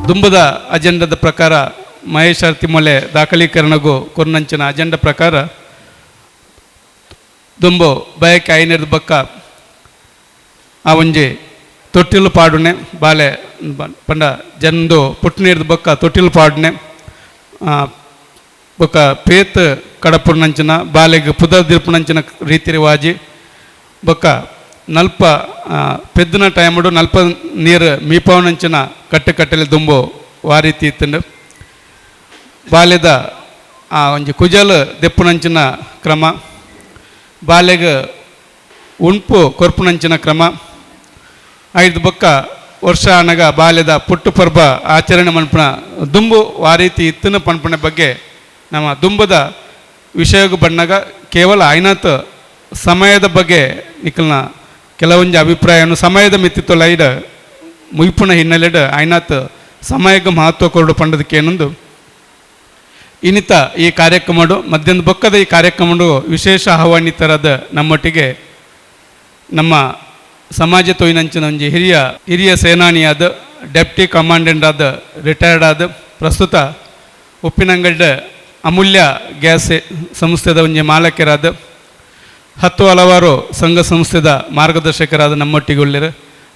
ದುಂಬದ ಅಜೆಂಡದ ಪ್ರಕಾರ ಮಹೇಶ್ ಅರ್ತಿಮೊಲೆ ದಾಖಲೀಕರಣಗೂ ಕೊರ್ನಂಚಿನ ಅಜೆಂಡ ಪ್ರಕಾರ ದುಂಬು ಬಯಕೆ ಐನೇರ್ದ ಬಕ್ಕ ಆ ಒಂಜಿ ತೊಟ್ಟಿಲು ಪಾಡುನೆ ಬಾಲೆ ಪಂಡ ಜಂದು ಪುಟ್ಟನೀರ್ದ ಬೊಕ್ಕ ತೊಟ್ಟಿಲು ಪಾಡುನೆ ಬೊಕ್ಕ ಪೇತ್ ಕಡಪುರ್ನಂಚಿನ ಬಾಲೆಗ್ ಪುದರ್ ದಿರ್ಪುನಂಚಿನ ರೀತಿ ರಿವಾಜಿ ಬೊಕ್ಕ ನಲ್ಪ ಪೆದ್ದಿನ ಟೈಮುಡು ನಲ್ಪ ನೀರು ಮೀಪಾವನಂಚಿನ ಕಟ್ಟು ಕಟ್ಟಲೆ ದುಂಬು ವಾರೀತಿ ಇತ್ತಂಡು. ಬಾಲ್ಯದ ಆ ಒಂಜಿ ಕುಜಲ್ ದೆಪ್ಪುನಂಚಿನ ಕ್ರಮ, ಬಾಲೆಗ್ ಉಣ್ಪು ಕೊರ್ಪುನಂಚಿನ ಕ್ರಮ, ಐದು ಬೊಕ್ಕ ವರ್ಷ ಅನಗ ಬಾಲ್ಯದ ಪುಟ್ಟು ಪರ್ಬ ಆಚರಣೆ ಮನ್ಪುನ ದುಂಬು ವಾರೀತಿ ಇತ್ತನ ಪನ್ಪುನ ಬಗ್ಗೆ ನಮ್ಮ ದುಂಬದ ವಿಷಯಕ್ಕೆ ಬಣ್ಣಗ ಕೇವಲ ಐನಾತ್ ಸಮಯದ ಬಗ್ಗೆ ನಿಖಲ್ನ ಕೆಲವೊಂದು ಅಭಿಪ್ರಾಯವನ್ನು ಸಮಯದ ಮಿತಿ ತೊಲೈಡ ಮುಯ್ಪುನ ಹಿನ್ನೆಲೆಡ್ ಐನಾತ್ ಸಮಯಕ್ಕೆ ಮಹತ್ವ ಕೊರಡು ಪಂಡದಕ್ಕೆ ಏನೊಂದು ಇನ್ನಿತ ಈ ಕಾರ್ಯಕ್ರಮಡು ಮಧ್ಯಾಹ್ನ ಬೊಕ್ಕದ ಈ ಕಾರ್ಯಕ್ರಮಡು ವಿಶೇಷ ಆಹ್ವಾನಿತರಾದ ನಮ್ಮೊಟ್ಟಿಗೆ ನಮ್ಮ ಸಮಾಜ ತೊಯ್ನಂಚಿನ ಒಂಜಿ ಹಿರಿಯ ಹಿರಿಯ ಸೇನಾನಿಯಾದ ಡೆಪ್ಟಿ ಕಮಾಂಡೆಂಟ್ ಆದ ರಿಟೈರ್ಡ್ ಆದ ಪ್ರಸ್ತುತ ಉಪ್ಪಿನಂಗಡ ಅಮೂಲ್ಯ ಗ್ಯಾಸ್ ಸಂಸ್ಥೆದ ಒಂಜಿ ಮಾಲಕರಾದ 10 ಹಲವಾರು ಸಂಘ ಸಂಸ್ಥೆದ ಮಾರ್ಗದರ್ಶಕರಾದ ನಮ್ಮೊಟ್ಟಿಗೆ ಉಳ್ಳಿರು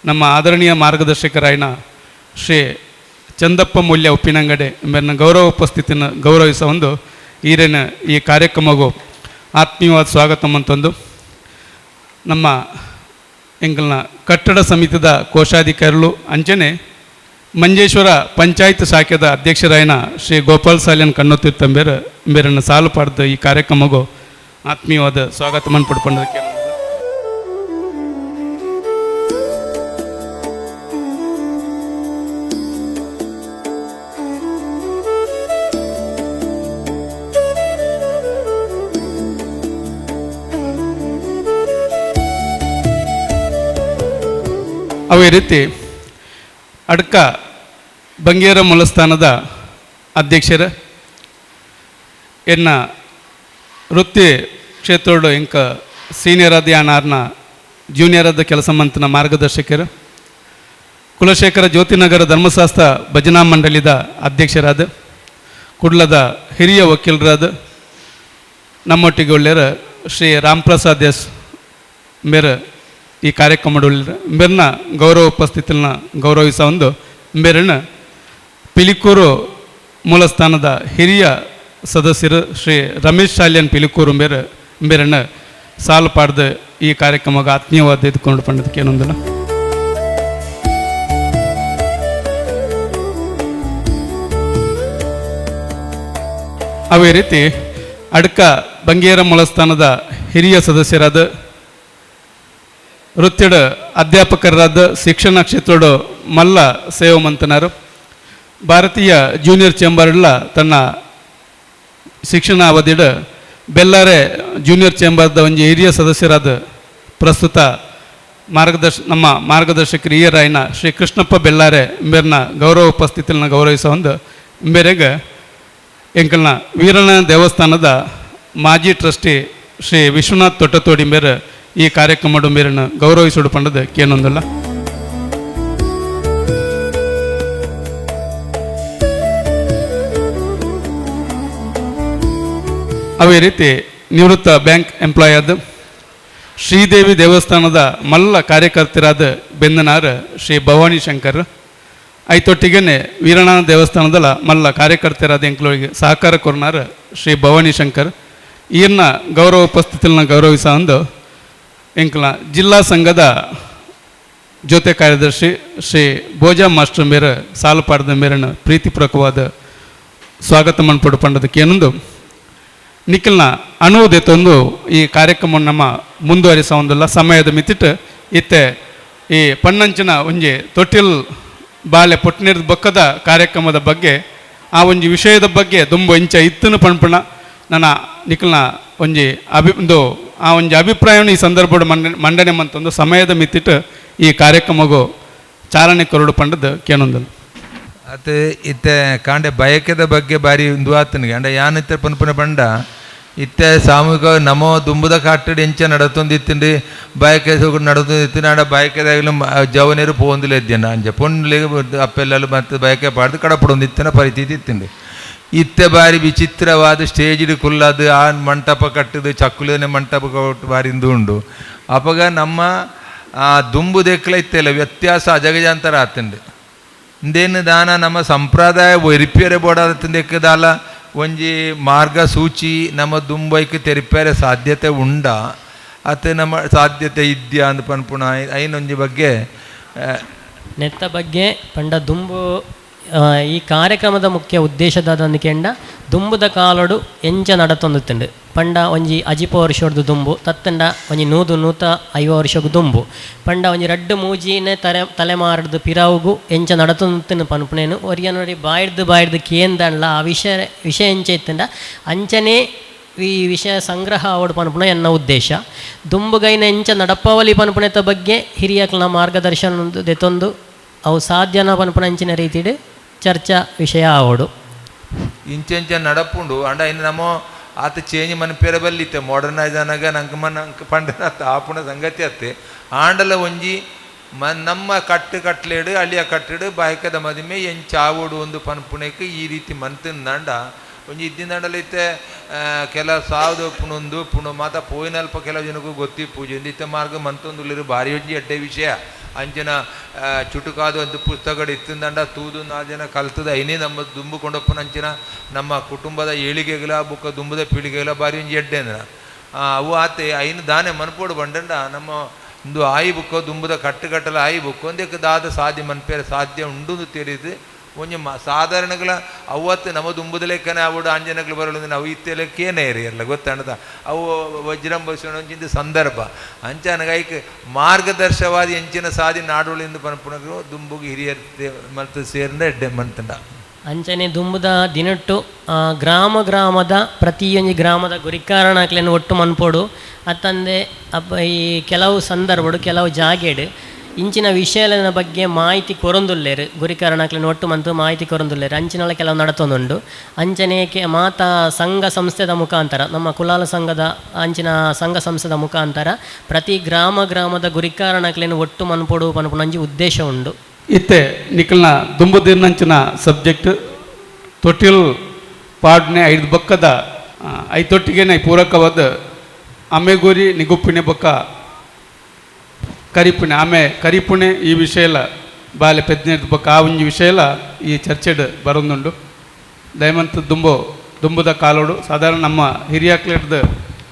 ನಮ್ಮ ಆದರಣೀಯ ಮಾರ್ಗದರ್ಶಕರಾಯಿನ ಶ್ರೀ ಚಂದಪ್ಪ ಮೂಲ್ಯ ಉಪ್ಪಿನಂಗಡೆ ಎಂಬ ಗೌರವ ಉಪಸ್ಥಿತಿಯನ್ನು ಗೌರವಿಸ ಒಂದು ಈರೇನ ಈ ಕಾರ್ಯಕ್ರಮಗೂ ಆತ್ಮೀಯವಾದ ಸ್ವಾಗತ ಅಂತಂದು ನಮ್ಮ ಎಂಕಲ್ನ ಕಟ್ಟಡ ಸಮಿತಿದ ಕೋಶಾಧಿಕಾರಿಗಳು ಅಂಚನೆ ಮಂಜೇಶ್ವರ ಪಂಚಾಯತ್ ಶಾಖೆದ ಅಧ್ಯಕ್ಷರಾಯನ ಶ್ರೀ ಗೋಪಾಲ್ ಸಾಲಿಯನ್ ಕಣ್ಣೊತ್ತಿರ್ತಂಬೇರು ಬೇರನ್ನು ಸಾಲು ಪಾಡ್ದು ಈ ಕಾರ್ಯಕ್ರಮಗೂ ಆತ್ಮೀಯವಾದ ಸ್ವಾಗತ ಮನ್ಪಡ್ಕೊಂಡದಕ್ಕೆ. ಅವೇ ರೀತಿ ಅಡ್ಕ ಬಂಗೇರ ಮೂಲಸ್ಥಾನದ ಅಧ್ಯಕ್ಷರ ಎನ್ನ ವೃತ್ತಿ ಕ್ಷೇತ್ರೋಡು ಇಂಕ ಸೀನಿಯರ್ ಆದ ಯಾನಾರ್ನ ಜೂನಿಯರ್ ಆದ ಕೆಲಸ ಮಂತನ ಮಾರ್ಗದರ್ಶಕರು ಕುಲಶೇಖರ ಜ್ಯೋತಿನಗರ ಧರ್ಮಶಾಸ್ತ್ರ ಭಜನಾ ಮಂಡಳಿದ ಅಧ್ಯಕ್ಷರಾದ ಕುಡ್ಲದ ಹಿರಿಯ ವಕೀಲರಾದ ನಮ್ಮೊಟ್ಟಿಗೆ ಒಳ್ಳೆಯರ ಶ್ರೀ ರಾಮಪ್ರಸಾದ್ ಎಸ್ ಮೇರ ಈ ಕಾರ್ಯಕ್ರಮ ಮೇರ್ನ ಗೌರವ ಉಪಸ್ಥಿತಿನ ಗೌರವಿಸ ಒಂದು ಮೇರನ್ನ ಪಿಲಿಕೂರು ಮೂಲಸ್ಥಾನದ ಹಿರಿಯ ಸದಸ್ಯರು ಶ್ರೀ ರಮೇಶ್ ಶಾಲ್ಯನ್ ಪಿಲಿಕೂರು ಮೇರ ಮೇರನ್ನ ಸಾಲು ಪಾಡ್ದು ಈ ಕಾರ್ಯಕ್ರಮಕ್ಕೆ ಆತ್ಮೀಯವಾದ ಎದ್ಕೊಂಡು ಪಂಡದಕ್ಕೆ ಏನೊಂದಿಲ್ಲ. ಅವೇ ರೀತಿ ಅಡ್ಕ ಬಂಗೇರ ಮೂಲಸ್ಥಾನದ ಹಿರಿಯ ಸದಸ್ಯರಾದ ವೃತ್ತಿಡ ಅಧ್ಯಾಪಕರಾದ ಶಿಕ್ಷಣ ಕ್ಷೇತ್ರೋಡು ಮಲ್ಲ ಸೇವೆ ಮಂತನಾರು ಭಾರತೀಯ ಜೂನಿಯರ್ ಚೇಂಬರ್ಲ ತನ್ನ ಶಿಕ್ಷಣ ಅವಧಿಡ ಬೆಲ್ಲಾರೆ ಜೂನಿಯರ್ ಚೇಂಬರ್ದ ಒಂಜಿ ಹಿರಿಯ ಸದಸ್ಯರಾದ ಪ್ರಸ್ತುತ ನಮ್ಮ ಮಾರ್ಗದರ್ಶಕರು ಹಿರಿಯರಾಯನ ಶ್ರೀ ಕೃಷ್ಣಪ್ಪ ಬೆಲ್ಲಾರೆ ಇಂಬೇರ್ನ ಗೌರವ ಉಪಸ್ಥಿತಿಯನ್ನು ಗೌರವಿಸ ಒಂದು ಇಂಬೇರೆಗೆ ಎಂಕಲ್ನ ವೀರಣ್ಣ ದೇವಸ್ಥಾನದ ಮಾಜಿ ಟ್ರಸ್ಟಿ ಶ್ರೀ ವಿಶ್ವನಾಥ್ ತೊಟ್ಟತೋಡಿ ಮೇರೆ ಈ ಕಾರ್ಯಕ್ರಮ ಮೇರನ್ನು ಗೌರವಿಸುಡು ಪಂಡದ ಕೇನೊಂದಲ್ಲ. ಅವೇ ರೀತಿ ನಿವೃತ್ತ ಬ್ಯಾಂಕ್ ಎಂಪ್ಲಾಯ್ ಆದ ಶ್ರೀದೇವಿ ದೇವಸ್ಥಾನದ ಮಲ್ಲ ಕಾರ್ಯಕರ್ತರಾದ ಬೆಂದನಾರ್ ಶ್ರೀ ಭವಾನಿ ಶಂಕರ್ ಐತೊಟ್ಟಿಗೆನೆ ವೀರಣ್ಣ ದೇವಸ್ಥಾನದಲ್ಲ ಮಲ್ಲ ಕಾರ್ಯಕರ್ತರಾದ ಎಂಕ್ಲೋಳಿಗೆ ಸಹಕಾರ ಕೊರ್ನಾರ್ ಶ್ರೀ ಭವಾನಿ ಶಂಕರ್ ಈರ್ನ ಗೌರವ ಉಪಸ್ಥಿತಿನ ಗೌರವಿಸ ಅಂದು ಎಂಕ್ಲ ಜಿಲ್ಲಾ ಸಂಘದ ಜೊತೆ ಕಾರ್ಯದರ್ಶಿ ಶ್ರೀ ಭೋಜಾ ಮಾಸ್ಟರ್ ಮೇರೆ ಸಾಲು ಪಾಡ್ದ ಮೇರನ್ನು ಪ್ರೀತಿಪೂರ್ವಕವಾದ ಸ್ವಾಗತ ಮನ್ಪಡು ಪಂಡದಕ್ಕೆ ಏನೊಂದು ನಿಖಲ್ನ ಅನುವುದೆತ್ತೊಂದು ಈ ಕಾರ್ಯಕ್ರಮ ನಮ್ಮ ಮುಂದುವರಿಸ ಒಂದಲ್ಲ ಸಮಯದ ಮಿತಿಟ್ಟು ಇತ್ತೆ ಈ ಪಣ್ಣಂಚಿನ ಒಂಜಿ ತೊಟ್ಟಿಲ್ ಬಾಲೆ ಪೊಟ್ಟನೀರ್ದ ಬೊಕ್ಕದ ಕಾರ್ಯಕ್ರಮದ ಬಗ್ಗೆ ಆ ಒಂಜಿ ವಿಷಯದ ಬಗ್ಗೆ ದುಂಬು ಇಂಚ ಇತ್ತನು ಪಣ್ಪಣ ನನ್ನ ನಿಖಲ್ನ ಒಂಜಿ ಒಂದು ಆ ಒಂಜಿ ಅಭಿಪ್ರಾಯವನ್ನು ಈ ಸಂದರ್ಭದ ಮಂಡನೆ ಮಂತೊಂದು ಸಮಯದ ಮಿತಿಟ್ಟು ಈ ಕಾರ್ಯಕ್ರಮಗೂ ಚಾಲನೆ ಕೊರಡು ಪಂಡದ ಕೇನೊಂದನು. ಅದು ಇತ್ತೆ ಕಾಂಡೆ ಬಯಕೆದ ಬಗ್ಗೆ ಬಾರಿ ಒಂದು ಆತನಿಗೆ ಅಂಡ ಯಾನ್ ಇತ್ತೆ ಪನ್ಪುನ ಪಂಡ ಇತ್ತೆ ಸಾಮೂಹಿಕ ನಮೋ ದುಂಬುದ ಕಟ್ಟಡ ಎಂಚ ನಡತೊಂದಿತ್ತುಂಡು ಬಯಕೆ ನಡತೊಂದಿತ್ತು ಆಂಡ ಬಯಕೆದಾಗಲು ಜವನೇರು ಪೋಂದುಲ ಇದ್ದೇನೆ ಅಂಚ ಪೊಣ್ಣುಲೆಗ್ ಅಪ್ಪೆಲ್ಲಲು ಮತ್ತು ಬಯಕೆ ಪಾಡ್ದು ಕಡಪಡೊಂದಿತ್ತಿನ ಪರಿಸ್ಥಿತಿ ಇತ್ತುಂಡು. ಇತ್ತೆ ಬಾರಿ ವಿಚಿತ್ರವಾದ ಸ್ಟೇಜ್ಡ್ ಕುಲ್ಲದು ಆ ಮಂಟಪ ಕಟ್ಟದು ಚಕ್ಕುಲೇನೆ ಮಂಟಪ ಕಟ್ಟು ಬಾರಿ ಇಂದು ಉಂಡು. ಅಪಗ ನಮ್ಮ ಆ ದುಂಬು ದೆಕ್ಲ ಇತ್ತೆಲ್ಲ ವ್ಯತ್ಯಾಸ ಅಜಗಜಾಂತರ ಆತುಂಡು. ಇಂದೇನು ದಾನ ನಮ್ಮ ಸಂಪ್ರದಾಯ ಒರಿಪಿಯರೆ ಬೋಡಾದಕ್ಕಿದಾಲ ಒಂಜಿ ಮಾರ್ಗಸೂಚಿ ನಮ್ಮ ದುಂಬೈಕ್ ತೆರಿಪೇರೆ ಸಾಧ್ಯತೆ ಉಂಡ ಅತ್ತೆ ನಮ್ಮ ಸಾಧ್ಯತೆ ಇದ್ಯಾ ಅಂದ್ ಪನ್ಪುಣ ಐನೊಂಜಿ ಬಗ್ಗೆ ನೆತ್ತ ಬಗ್ಗೆ ಪಂಡ ದುಂಬು ಈ ಕಾರ್ಯಕ್ರಮದ ಮುಖ್ಯ ಉದ್ದೇಶದಾದಂದು ದುಂಬುದ ಕಾಲಡು ಎಂಚ ನಡತೊಂದುತ್ತುಂಡು ಪಂಡ ಒಂಜಿ ಅಜಿಪ ವರ್ಷೊಡ್ದು ದುಂಬು ತತ್ತಂಡ ಒಂಜಿ 100-150 ವರ್ಷಗ್ ದುಂಬು ಪಂಡ ಒಂಜಿ ರಡ್ಡು ಮೂಜಿನೆ ತಲೆಮಾರ್ದು ಪಿರಾವುಗು ಎಂಚ ನಡತೊಂದುತ್ತುಂಡು ಪನ್ಪುನೇನು ಒರಿಯನೊರಿ ಬಾಯ್ದು ಬಾಯ್ದು ಕೇಂದಣ್ಲ ಆ ವಿಷಯ ವಿಷಯ ಎಂಚ ಇತ್ತುಂಡ ಅಂಚನೆ ಈ ವಿಷಯ ಸಂಗ್ರಹ ಆವಡು ಪನ್ಪುನ ಎನ್ನ ಉದ್ದೇಶ. ದುಂಬುಗೈನ ಎಂಚ ನಡಪಾವಲಿ ಪನ್ಪುನೆತ ಬಗ್ಗೆ ಹಿರಿಯಕ್ಲನ ಮಾರ್ಗದರ್ಶನ ದೆತೊಂದು ಅವು ಸಾಧ್ಯನ ಪನ್ಪುನ ಅಂಚಿನ ರೀತಿಡ್ ಚರ್ಚಾ ವಿಷಯ ಆವಡು. ಇಂಚೆಂಚ ನಡಪುಂಡು ಅಂಡ ಇನ್ನು ನಮ್ಮ ಆತ ಚೇಂಜ್ ಮನ್ಪೇರ ಬಲ್ಲಿತ್ತೆ ಮಾಡರ್ನೈಸ್ ಅನಾಗ ನಂಗೆ ಮನ ಪಂಡನ ಆಪುಣ ಸಂಗತಿ ಅತ್ತೆ ಆಂಡಲ ಒಂಜಿ ನಮ್ಮ ಕಟ್ಟು ಕಟ್ಲೇಡು ಅಳಿಯ ಕಟ್ಟಡು ಬಾಯ್ಕದ ಮದಿಮೆ ಎಂಚಾವೋಡು ಒಂದು ಪನ್ಪುಣೆಕ್ ಈ ರೀತಿ ಮಂತಿಂದಾಂಡ ಒಂಜಿ ಇದ್ದಿಂದಾಂಡಲ ಇತ್ತೆ ಕೆಲ ಸಾವ್ದ ಪುಣೊಂದು ಪುಣ ಮಾತ ಪೋಯಿನಲ್ಪ ಕೆಲವು ಜನಕ್ಕೂ ಗೊತ್ತಿ ಪೂಜೆ ಇತ್ತೆ ಮಾರ್ಗ ಮಂತೊಂದುಳ್ಳಿರು ಭಾರಿ ಒಂಜಿ ಎಡ್ಡೆ ವಿಷಯ. ಅಂಚಿನ ಚುಟುಕಾದ ಒಂದು ಪುಸ್ತಕಗಳು ಇತ್ತಿಂದಂಡ ತೂದು ನಾಲ್ ಜನ ಕಲ್ತದ ಐನೇ ನಮ್ಮ ದುಂಬು ಕೊಂಡಪ್ಪನ ಅಂಚಿನ ನಮ್ಮ ಕುಟುಂಬದ ಏಳಿಗೆಗಳ ಬುಕ್ಕ ದುಂಬುದ ಪೀಳಿಗೆಗಳ ಭಾರಿ ಒಂಜಿ ಎಡ್ಡೆ ಅಂದ್ರ ಅವು ಆತೆ ಐನು ದಾನೆ ಮನ್ಪೋಡು ಬಂಡಂಡ ನಮ್ಮ ಒಂದು ಆಯಿ ಬುಕ್ಕ ದುಂಬುದ ಕಟ್ಟುಕಟ್ಟಲ ಆಯಿ ಬುಕ್ಕ ಒಂದಕ್ಕೆ ದಾದ ಸಾಧ್ಯ ಮನ್ಪೇರೆ ಸಾಧ್ಯ ಉಂಡು ತಿಳಿದು ಒಂಜಿ ಸಾಧಾರಣಗಳ ಅವತ್ತು ನಮ್ಮ ದುಂಬುದ ಲೆಕ್ಕನೆ ಅವಡು ಆಂಜನಗಳು ಬರಲು ನಾವು ಇತ್ತೆ ಲೆಕ್ಕೇನೆ ಇರಲ್ಲ ಗೊತ್ತಣದ ಅವು ವಜ್ರಂಬಸೋಣ ಒಂಜಿಂದ ಸಂದರ್ಭ ಅಂಚನಗ ಐಕ್ ಮಾರ್ಗದರ್ಶವಾದಿ ಎಂಚಿನ ಸಾದಿ ನಾಡುಗಳಿಂದ ಪನ್ಪುಣಗಳು ದುಂಬುಗೆ ಹಿರಿಯರ್ ಮತ್ತು ಸೇರ್ಂದ ಎಡ್ಡೆ ಮಂತಂಡ. ಅಂಚನೆ ದುಂಬುದ ದಿನಟ್ಟು ಗ್ರಾಮ ಗ್ರಾಮದ ಪ್ರತಿಯೊಂಜಿ ಗ್ರಾಮದ ಗುರಿಕಾರಣಕ್ಲೆನ್ ಒಟ್ಟು ಮನ್ಪೋಡು ಅತ್ತಂದೆ ಅಪ್ಪ ಈ ಕೆಲವು ಸಂದರ್ಭಡು ಕೆಲವು ಜಾಗೆಡು ಇಂಚಿನ ವಿಷಯದ ಬಗ್ಗೆ ಮಾಹಿತಿ ಕೊರೊಂದುಲ್ಲೇರು ಗುರಿಕಾರಣಕ್ಲೆನ್ ಒಟ್ಟು ಮಂತು ಮಾಹಿತಿ ಕೊರೊಂದುಲ್ಲೇರು ಅಂಚಿನಲ ಕೆಲವು ನಡತೊಂದುಂಡು. ಅಂಚನೆ ಮಾತಾ ಸಂಘ ಸಂಸ್ಥೆದ ಮುಖಾಂತರ ನಮ್ಮ ಕುಲಾಲ ಸಂಘದ ಅಂಚಿನ ಸಂಘ ಸಂಸ್ಥೆದ ಮುಖಾಂತರ ಪ್ರತಿ ಗ್ರಾಮ ಗ್ರಾಮದ ಗುರಿಕಾರಣಕ್ಲೆನ್ ಒಟ್ಟು ಮನ್ಪೋಡು ಪನ್ಪುನಂಜಿ ಉದ್ದೇಶ ಉಂಡು. ಇತ್ತೆ ನಿಖಲ್ನ ದುಂಬುದಿರ್ನಂಚಿನ ಸಬ್ಜೆಕ್ಟ್ ತೊಟ್ಟಿಲ್ ಪಾಡ್ನೆ ಐದು ಬಕ್ಕದ ಐತೊಟ್ಟಿಗೆನೆ ಪೂರಕವಾದ ಅಮೆಗೋರಿ ನಿಗುಪ್ಪಿನ ಬೊಕ್ಕ ಕರಿಪುಣೆ ಆಮೆ ಕರಿಪುಣೆ ಈ ವಿಷಯಲ ಬಾಲೆ ಪೆದ್ನೆದ ಬೊಕ್ಕ ಆ ಒಂಜಿ ವಿಷಯಲ ಈ ಚರ್ಚೆಡ್ ಬರೊಂದುಂಡು. ದಯಮಂತ ದುಂಬುದ ಕಾಲೋಡು ಸಾಧಾರಣ ನಮ್ಮ ಹಿರಿಯಾಕ್ಲೆಡ್ದು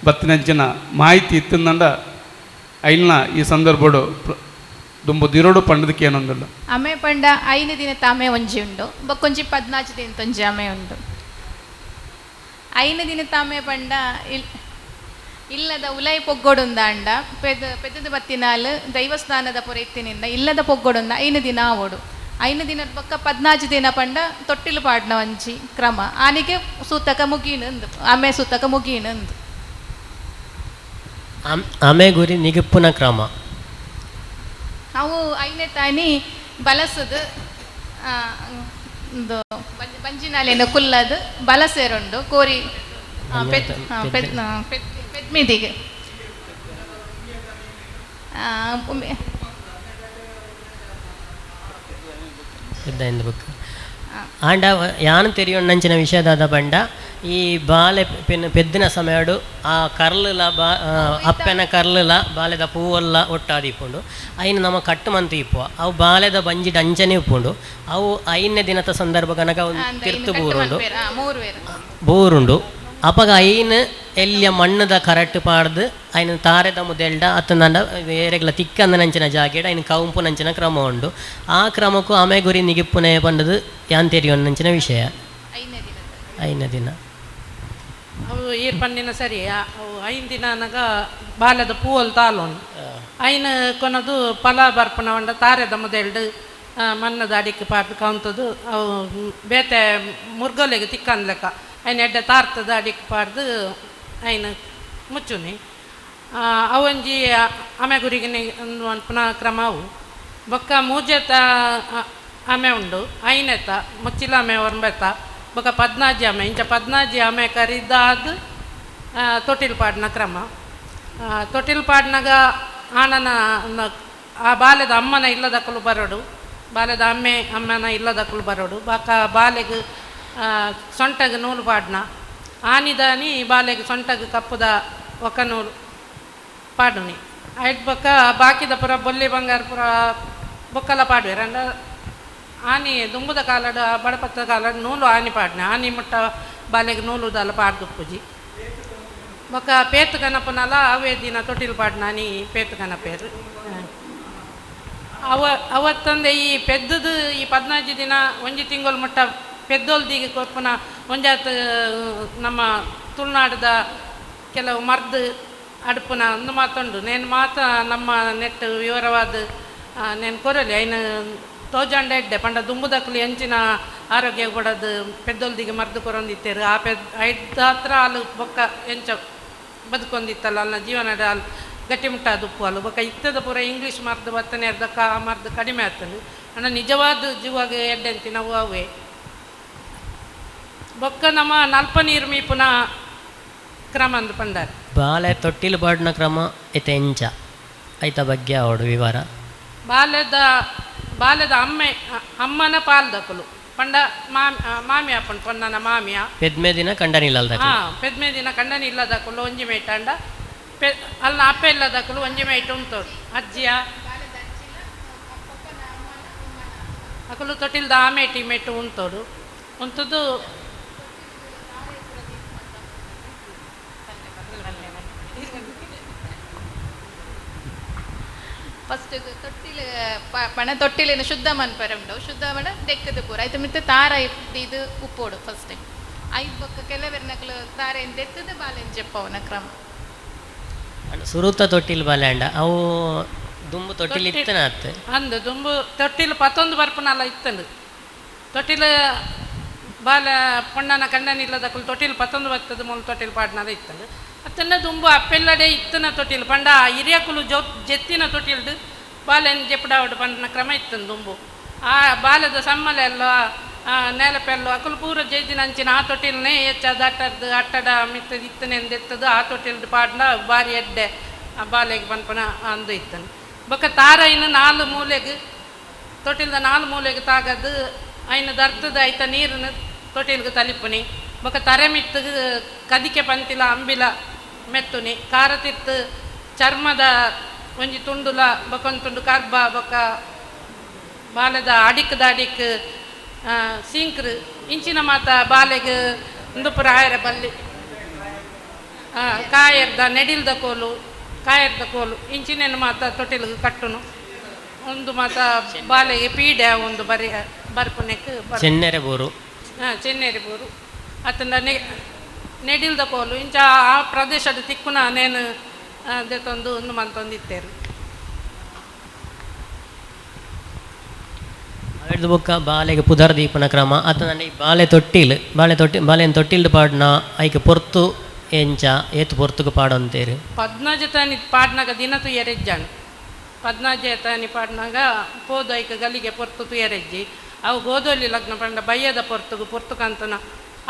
ಬತ್ತಿನಂಚಿನ ಮಾಹಿತಿ ಇತ್ತಿಂದಂಡ ಐಲ್ನ ಈ ಸಂದರ್ಭಡು ದುಂಬು ದಿರೋಡು ಪಂಡದಕ್ಕೆ ಏನೊಂದುಂಡು. ಆಮೆ ಪಂಡ 5 ದಿನ ತಾಮೆ ಒಂಜಿ ಉಂಡು ಬೊಕ್ಕೊಂಜಿ 14 ದಿನ ತೊಂಜಿ ಆಮೆ ಉಂಡು. 5 ದಿನ ತಾಮೆ ಪಂಡ ಇಲ್ಲದ ಉಲೈ ಪೊಗ್ಗೊಡುಂದಾಂಡ ಪೆದ್ದದ ಬತ್ತಿನಾಲ್ ದೈವಸ್ಥಾನದ ಪೊರೈತಿನಿಂದ ಇಲ್ಲದ ಪೊಗ್ಗೊಡುಂದ 5 ದಿನ ಆವೋಡು. 5 ದಿನದ ಪಕ್ಕ 14 ದಿನ ಪಂಡ ತೊಟ್ಟಿಲು ಪಾಡ್ನ ಒಂಜಿ ಕ್ರಮ ಆನಿಗೆ ಸೂತಕ ಮುಗೀನಂದು ಆಮೆ ಸೂತಕ ಮುಗೀನಂದು. ಆಮೆ ಗುರಿ ನಿಗುಪ್ಪುನ ಕ್ರಮ ಅವು ಐನೇ ತಾನಿ ಬಲಸದು ಒಂದು ಬಂಜಿನಾಲೇನು ಕುಲ್ಲದು ಬಲಸೇರುಂಡು ಕೋರಿ ಪೆದ್ಮಿದಿಗೆ ಬುಕ್ ಆಂಡ ಯಾನ್ ತೆರಿಯೊಣ್ಣಂಚಿನ ವಿಷಯದಾದ ಪಂಡ ಈ ಬಾಲೆ ಪೆದ್ದಿನ ಸಮಯಡು ಆ ಕರ್ಲುಲ ಬಾ ಅಪ್ಪೆನ ಕರ್ಲುಲ ಬಾಲೆದ ಪೂವಲ್ಲ ಒಟ್ಟಾದಿಪ್ಪುಂಡು ಐನ್ ನಮ್ಮ ಕಟ್ಟು ಮಂತು ಇಪ್ಪುವ ಅವು ಬಾಲೆದ ಬಂಜಿಡ್ ಅಂಚನೆ ಉಪ್ಪುಂಡು ಅವು ಐನೇ ದಿನದ ಸಂದರ್ಭ ಕನಕ ತಿರ್ತು ಬೂರುಂಡು ಬೂರುಂಡು. ಅಪಗ ಐನ್ ಎಲ್ಲಿಯ ಮಣ್ಣದ ಕರಟ್ ಪಾಡ್ದು ಐನ್ ತಾರೆದ ಮುದೆಲ್ಡ ಅತ್ತಂದ ಬೇರೆಗ್ಲ ತಿಕ್ಕಂದನಂಚಿನ ಜಾಗೆಡ್ ಐನ್ ಕೌಂಪುನಂಚಿನ ಕ್ರಮ ಉಂಡು. ಆ ಕ್ರಮಕ್ಕೂ ಆಮೆ ಗುರಿ ನಿಗಿಪ್ಪುನೆ ಪಂಡದು ಯಾನ್ ತೆರಿಯೊಣ್ಣಂಚಿನ ವಿಷಯ ಐನ ದಿನ ಅವು ಈರ್ ಪಂಡಿನ ಸರಿ ಅವು 5 ದಿನ ಅನಗ ಬಾಲ್ಯದ ಪೂವಲ್ ತಾಲೋಣು ಐನ ಕೊನದು ಫಲ ಬರ್ಪಣ ಉಂಡ ತಾರೆದ ಮುದೆಲ್ಡು ಮಣ್ಣದ ಅಡಿಕ್ ಪಾಟ್ ಕೌಂತದು ಅವು ಬೇತೆ ಮುರ್ಗೊಲೆಗೆ ತಿಕ್ಕಂದ್ಲೆಕ್ಕ ಐನ ಎಡ್ಡೆ ತಾರ್ತದ ಅಡಿಕ್ ಪಾಡ್ದು ಐನ ಮುಚ್ಚುನಿ ಅವೊಂಜಿ ಆಮೆ ಗುರಿಗೆ ಪುನಃ ಕ್ರಮ ಅವು ಬೊಕ್ಕ ಮೂಜೆತ ಆಮೆ ಉಂಡು ಐನೆತ ಮುಚ್ಚಿಲ ಆಮೆ ಒರ್ಂಬೆತ ಬೊಕ್ಕ 14 ಆಮೆ ಇಂಚ 14 ಆಮೆ ಕರಿದಾದ್ ತೊಟ್ಟಿಲ್ ಪಾಡಿನ ಕ್ರಮ. ತೊಟ್ಟಿಲ್ ಪಾಡಿನಾಗ ಆನನ ಆ ಬಾಲ್ಯದ ಅಮ್ಮನ ಇಲ್ಲದಕ್ಕಲು ಬರೋಡು, ಬಾಲ್ಯದ ಅಮ್ಮೆ ಅಮ್ಮನ ಇಲ್ಲದಕ್ಕಲು ಬರೋಡು. ಬಾಕ ಬಾಲೆಗ್ ಸೊಂಟಗ್ ನೂಲು ಪಾಡ್ನ ಆನಿದಾನಿ ಬಾಲೆಗ್ ಸೊಂಟಗ್ ಕಪ್ಪುದ ಒಕ್ಕ ನೂಲು ಪಾಡುನಿ. ಐಟ್ ಬೊಕ್ಕ ಬಾಕಿದ ಪೂರ ಬೊಲ್ಲಿ ಬಂಗಾರ ಪೂರ ಬೊಕ್ಕಲ ಪಾಡುವೆರ್. ಅಂಡ ಆನಿ ದುಂಬುದ ಕಾಲಡ್ ಬಡಪತ್ತ ಕಾಲಡ್ ನೂಲು ಆನಿ ಪಾಡ್ನೆ, ಆನಿ ಮುಟ್ಟ ಬಾಲೆಗ್ ನೂಲು ದಾಲ ಪಾಡ್ದುಪ್ಪುಜಿ. ಬೊಕ್ಕ ಪೇತ್ ಕನಪುನಲ ಅವೇ ದಿನ ತೊಟ್ಟಿಲ್ ಪಾಡ್ನಾನಿ ಪೇತ್ ಕನಪೇರು. ಅವ ಅವತ್ತಂದೆ ಈ ಪೆದ್ದದು ಈ 15 ದಿನ ಒಂಜಿ ತಿಂಗಳು ಮುಟ್ಟ ಪೆದ್ದೊಲ್ದಿಗೆ ಕೊರ್ಪುನ ಒಂಜಾತ್ ನಮ್ಮ ತುಳುನಾಡದ ಕೆಲವು ಮರ್ದು ಅಡುಪುನ ಒಂದು ಮಾತುಂಡು. ನೇನು ಮಾತ ನಮ್ಮ ನೆಟ್ ವಿವರವಾದ ನೇನು ಕೊರಲಿ ಐನು ತೋಜಾಂಡ ಎಡ್ಡೆ ಪಂಡ ದುಂಬುದಕ್ಲು ಎಂಚಿನ ಆರೋಗ್ಯ ಕೊಡೋದು ಪೆದ್ದೊಲ್ದಿಗೆ ಮರ್ದು ಕೊರೊಂದಿತ್ತೇರು. ಆ ಐದಾತ್ರ ಹಾಲು ಬೊಕ್ಕ ಎಂಚ ಬದುಕೊಂದಿತ್ತಲ್ಲ ಅಲ್ಲ ಜೀವನದ ಹಾಲು ಗಟ್ಟಿ ಮುಟ್ಟಾದ ಉಪ್ಪು ಹಾಲು. ಬೊಕ್ಕ ಇತ್ತದ ಪೂರ ಇಂಗ್ಲೀಷ್ ಮರ್ದು ಬತ್ತನೆ ಅರ್ಧಕ್ಕ ಆ ಮರ್ದು ಕಡಿಮೆ ಆಗ್ತದೆ. ಅಣ್ಣ ನಿಜವಾದ ಜೀವಾಗ ಎಡ್ಡೆ ಅಂತಿ ನಾವು ಅವೇ. ಬೊಕ್ಕ ನಮ್ಮ ನಲ್ಪ ನೀರು ಮೀಪುನ ಕ್ರಮ ಅಂದ್ ಪಂಡಾರ್. ಬಾಲೆ ತೊಟ್ಟಿಲು ಪಾಡಿನ ಕ್ರಮ ಇತ್ತೆ ಎಂಚ ಐತ ಬಗ್ಗೆ ಅವಡು ವಿವರ. ಬಾಲ್ಯದ ಬಾಲ್ಯದ ಅಮ್ಮೆ ಅಮ್ಮನ ಪಾಲ್ದಕುಲು ಪಂಡ ಮಾಮಿ ಮಾಮಿ ಅಪ್ಪನ್ ಪೊನ್ನನ ಮಾಮಿಯ ಪೆದ್ಮೆ ದಿನ ಕಂಡನಿ ಇಲ್ಲದ ಹಾಂ ಪೆದ್ಮೆ ದಿನ ಕಂಡನಿ ಇಲ್ಲದಕುಲು ಒಂಜಿ ಮೇಟಂಡ ಪೆ ಅಲ್ಲ ಅಪ್ಪೆ ಇಲ್ಲದಕುಲು ಒಂಜಿ ಮೇಟ ಉಂಟೋರು ಅಜ್ಜಿಯ ಅಕುಲು ತೊಟ್ಟಿಲ್ದ ಆಮೇಟಿ ಮೇಟು ಉಂಟೋರು ಉಂಟದ್ದು. ಫಸ್ಟ್ ತೊಟ್ಟಿಲು ಪಣ ತೊಟ್ಟಿಲಿನ ಶುದ್ಧ ಮನ್ಪರೆ ಉಂಡು, ಶುದ್ಧ ಮಣ ದೆಕ್ಕದ ಪೂರ ಐತ ಮಿತ್ತ ತಾರ ಇದು ಉಪ್ಪೋಡು ಫಸ್ಟ್. ಐದು ಬೊಕ್ಕ ಕೆಲವೆರ್ನಕ್ಲು ತಾರೆ ದೆತ್ತದ ಬಾಲೆನ್ ಜೆಪ್ಪವನ ಕ್ರಮ. ಸುರುತ ತೊಟ್ಟಿಲ್ ಬಾಲೆ ಅಂಡ ಅವು ದುಂಬು ತೊಟ್ಟಿಲ್ ಇತ್ತನ ಅತ್ತೆ ಅಂದು ದುಂಬು ತೊಟ್ಟಿಲು ಪತ್ತೊಂದು ಬರ್ಪುನಲ್ಲ ಇತ್ತಂದು. ತೊಟ್ಟಿಲು ಬಾಲ ಪೊಣ್ಣನ ಕಂಡನ ಇಲ್ಲದಕ್ಕಲು ತೊಟ್ಟಿಲು ಪತ್ತೊಂದು ಬರ್ತದ ಮೂಲ ತೊಟ್ಟಿಲು ಪಾಡ್ನದ ಇತ್ತಂದು. ಅತ್ತನ್ನ ದುಂಬು ಅಪ್ಪೆಲ್ಲಡೆ ಇತ್ತನ ತೊಟ್ಟಿಲು ಪಂಡ ಹಿರಿಯಕುಲು ಜೋ ಜೆತ್ತಿನ ತೊಟ್ಟಿಲ್ದು ಬಾಲೆನ್ ಜೆಪ್ಪಡಾವಡು ಪಂಡನ ಕ್ರಮ ಇತ್ತಂದು ದುಂಬು. ಆ ಬಾಲದ ಸಮ್ಮಲೆಲ್ಲ నేలపెల్లు ಅಕುಲು ಪೂರ ಜೈದಿನ ಅಂಚಿನ ಆ ತೊಟ್ಟಿಲ್ನೇ ಹೆಚ್ಚಾದ ಅಟ್ಟರ್ದು ಅಟ್ಟಡ ಮಿತ್ತ ಇತ್ತನೆಂದೆತ್ತದು ಆ ತೊಟ್ಟಿಲ್ದು ಪಾಡ್ನ ಬಾರಿ ಎಡ್ಡೆ ಆ ಬಾಲೆಗೆ ಪನ್ಪನ ಅಂದು ಇತ್ತನು. ಬೊಕ್ಕ ತಾರೈನ ನಾಲು ಮೂಲೆಗೆ ತೊಟ್ಟಿಲ್ದ ನಾಲು ಮೂಲೆಗೆ ತಾಗದು ಐನ ದರ್ತದ ಐತ ನೀರನ್ನು ತೊಟ್ಟಿಲ್ಗೆ ತಲಿಪುನಿ. ಬೊಕ್ಕ ತರೆ ಮಿತ್ತಗೆ ಕದಿಕೆ ಪಂತಿಲ ಅಂಬಿಲ ಮೆತ್ತುನಿ. ಖಾರ ತಿತ್ತು ಚರ್ಮದ ಒಂಜಿ ತುಂಡುಲ ಬೊಕ್ಕ ಒಂದು ತುಂಡು ಕರ್ಬ ಬೊಕ್ಕ ಬಾಲೆದ ಅಡಿಕ್ದ ಅಡಿಕ್ ಸೀಂಕ್ರು ಇಂಚಿನ ಮಾತ ಬಾಲೆಗೆ ಉಂದುಪುರ ಆಯರ ಬಲ್ಲಿ ಕಾಯರ್ದ ನೆಡಿಲ್ದ ಕೋಲು ಕಾಯರ್ದ ಕೋಲು ಇಂಚಿನೇನು ಮಾತ ತೊಟ್ಟಿಲ್ಗೆ ಕಟ್ಟುನು. ಒಂದು ಮಾತ ಬಾಲೆಗೆ ಪೀಡೆ ಒಂದು ಬರಿ ಬರ್ಪುನೆಕ್ ಚೆನ್ನೆರೆ ಬೋರು ಹಾಂ ಚೆನ್ನೆರೆ ಬೋರು ಅತನ ನೆಡಿಲ್ದ ಕೋಲು ಇಂಚ ಆ ಪ್ರದೇಶದ ತಿಕ್ಕುನ ನೇನು ದೆತ್ತೊಂದು ಒಂದು ಮಂತೊಂದು ಇತ್ತೇರು. ಅವೆಡ್ದು ಬೊಕ್ಕ ಬಾಲೆಗೆ ಪುದರ್ ದೀಪನ ಕ್ರಮ ಅತ್ತ ಈ ಬಾಲೆ ತೊಟ್ಟಿಲ್ ಬಾಲೆ ತೊಟ್ಟಿ ಬಾಲೆನ್ ತೊಟ್ಟಿಲ್ದು ಪಾಡ್ನ ಐಕೆ ಪೊರ್ತು ಎಂಚ ಏತು ಪೊರ್ತುಗು ಪಾಡೊಂತೇರು. ಪದ್ನಾಜೆ ತಾನಿ ಪಾಡ್ನಾಗ ದಿನ ತುಯರೆಜ್ಜಾನು ಪದ್ನಾಜೆ ತಾನಿ ಪಾಡ್ನಾಗ ಪೋದು ಐಕ ಗಲಿಗೆ ಪೊರ್ತು ತುಯರೆಜ್ಜಿ. ಅವು ಗೋದೋಲಿ ಲಗ್ನ ಪಂಡ ಬಯ್ಯದ ಪೊರ್ತುಗು ಪೊರ್ತು ಕಂತನ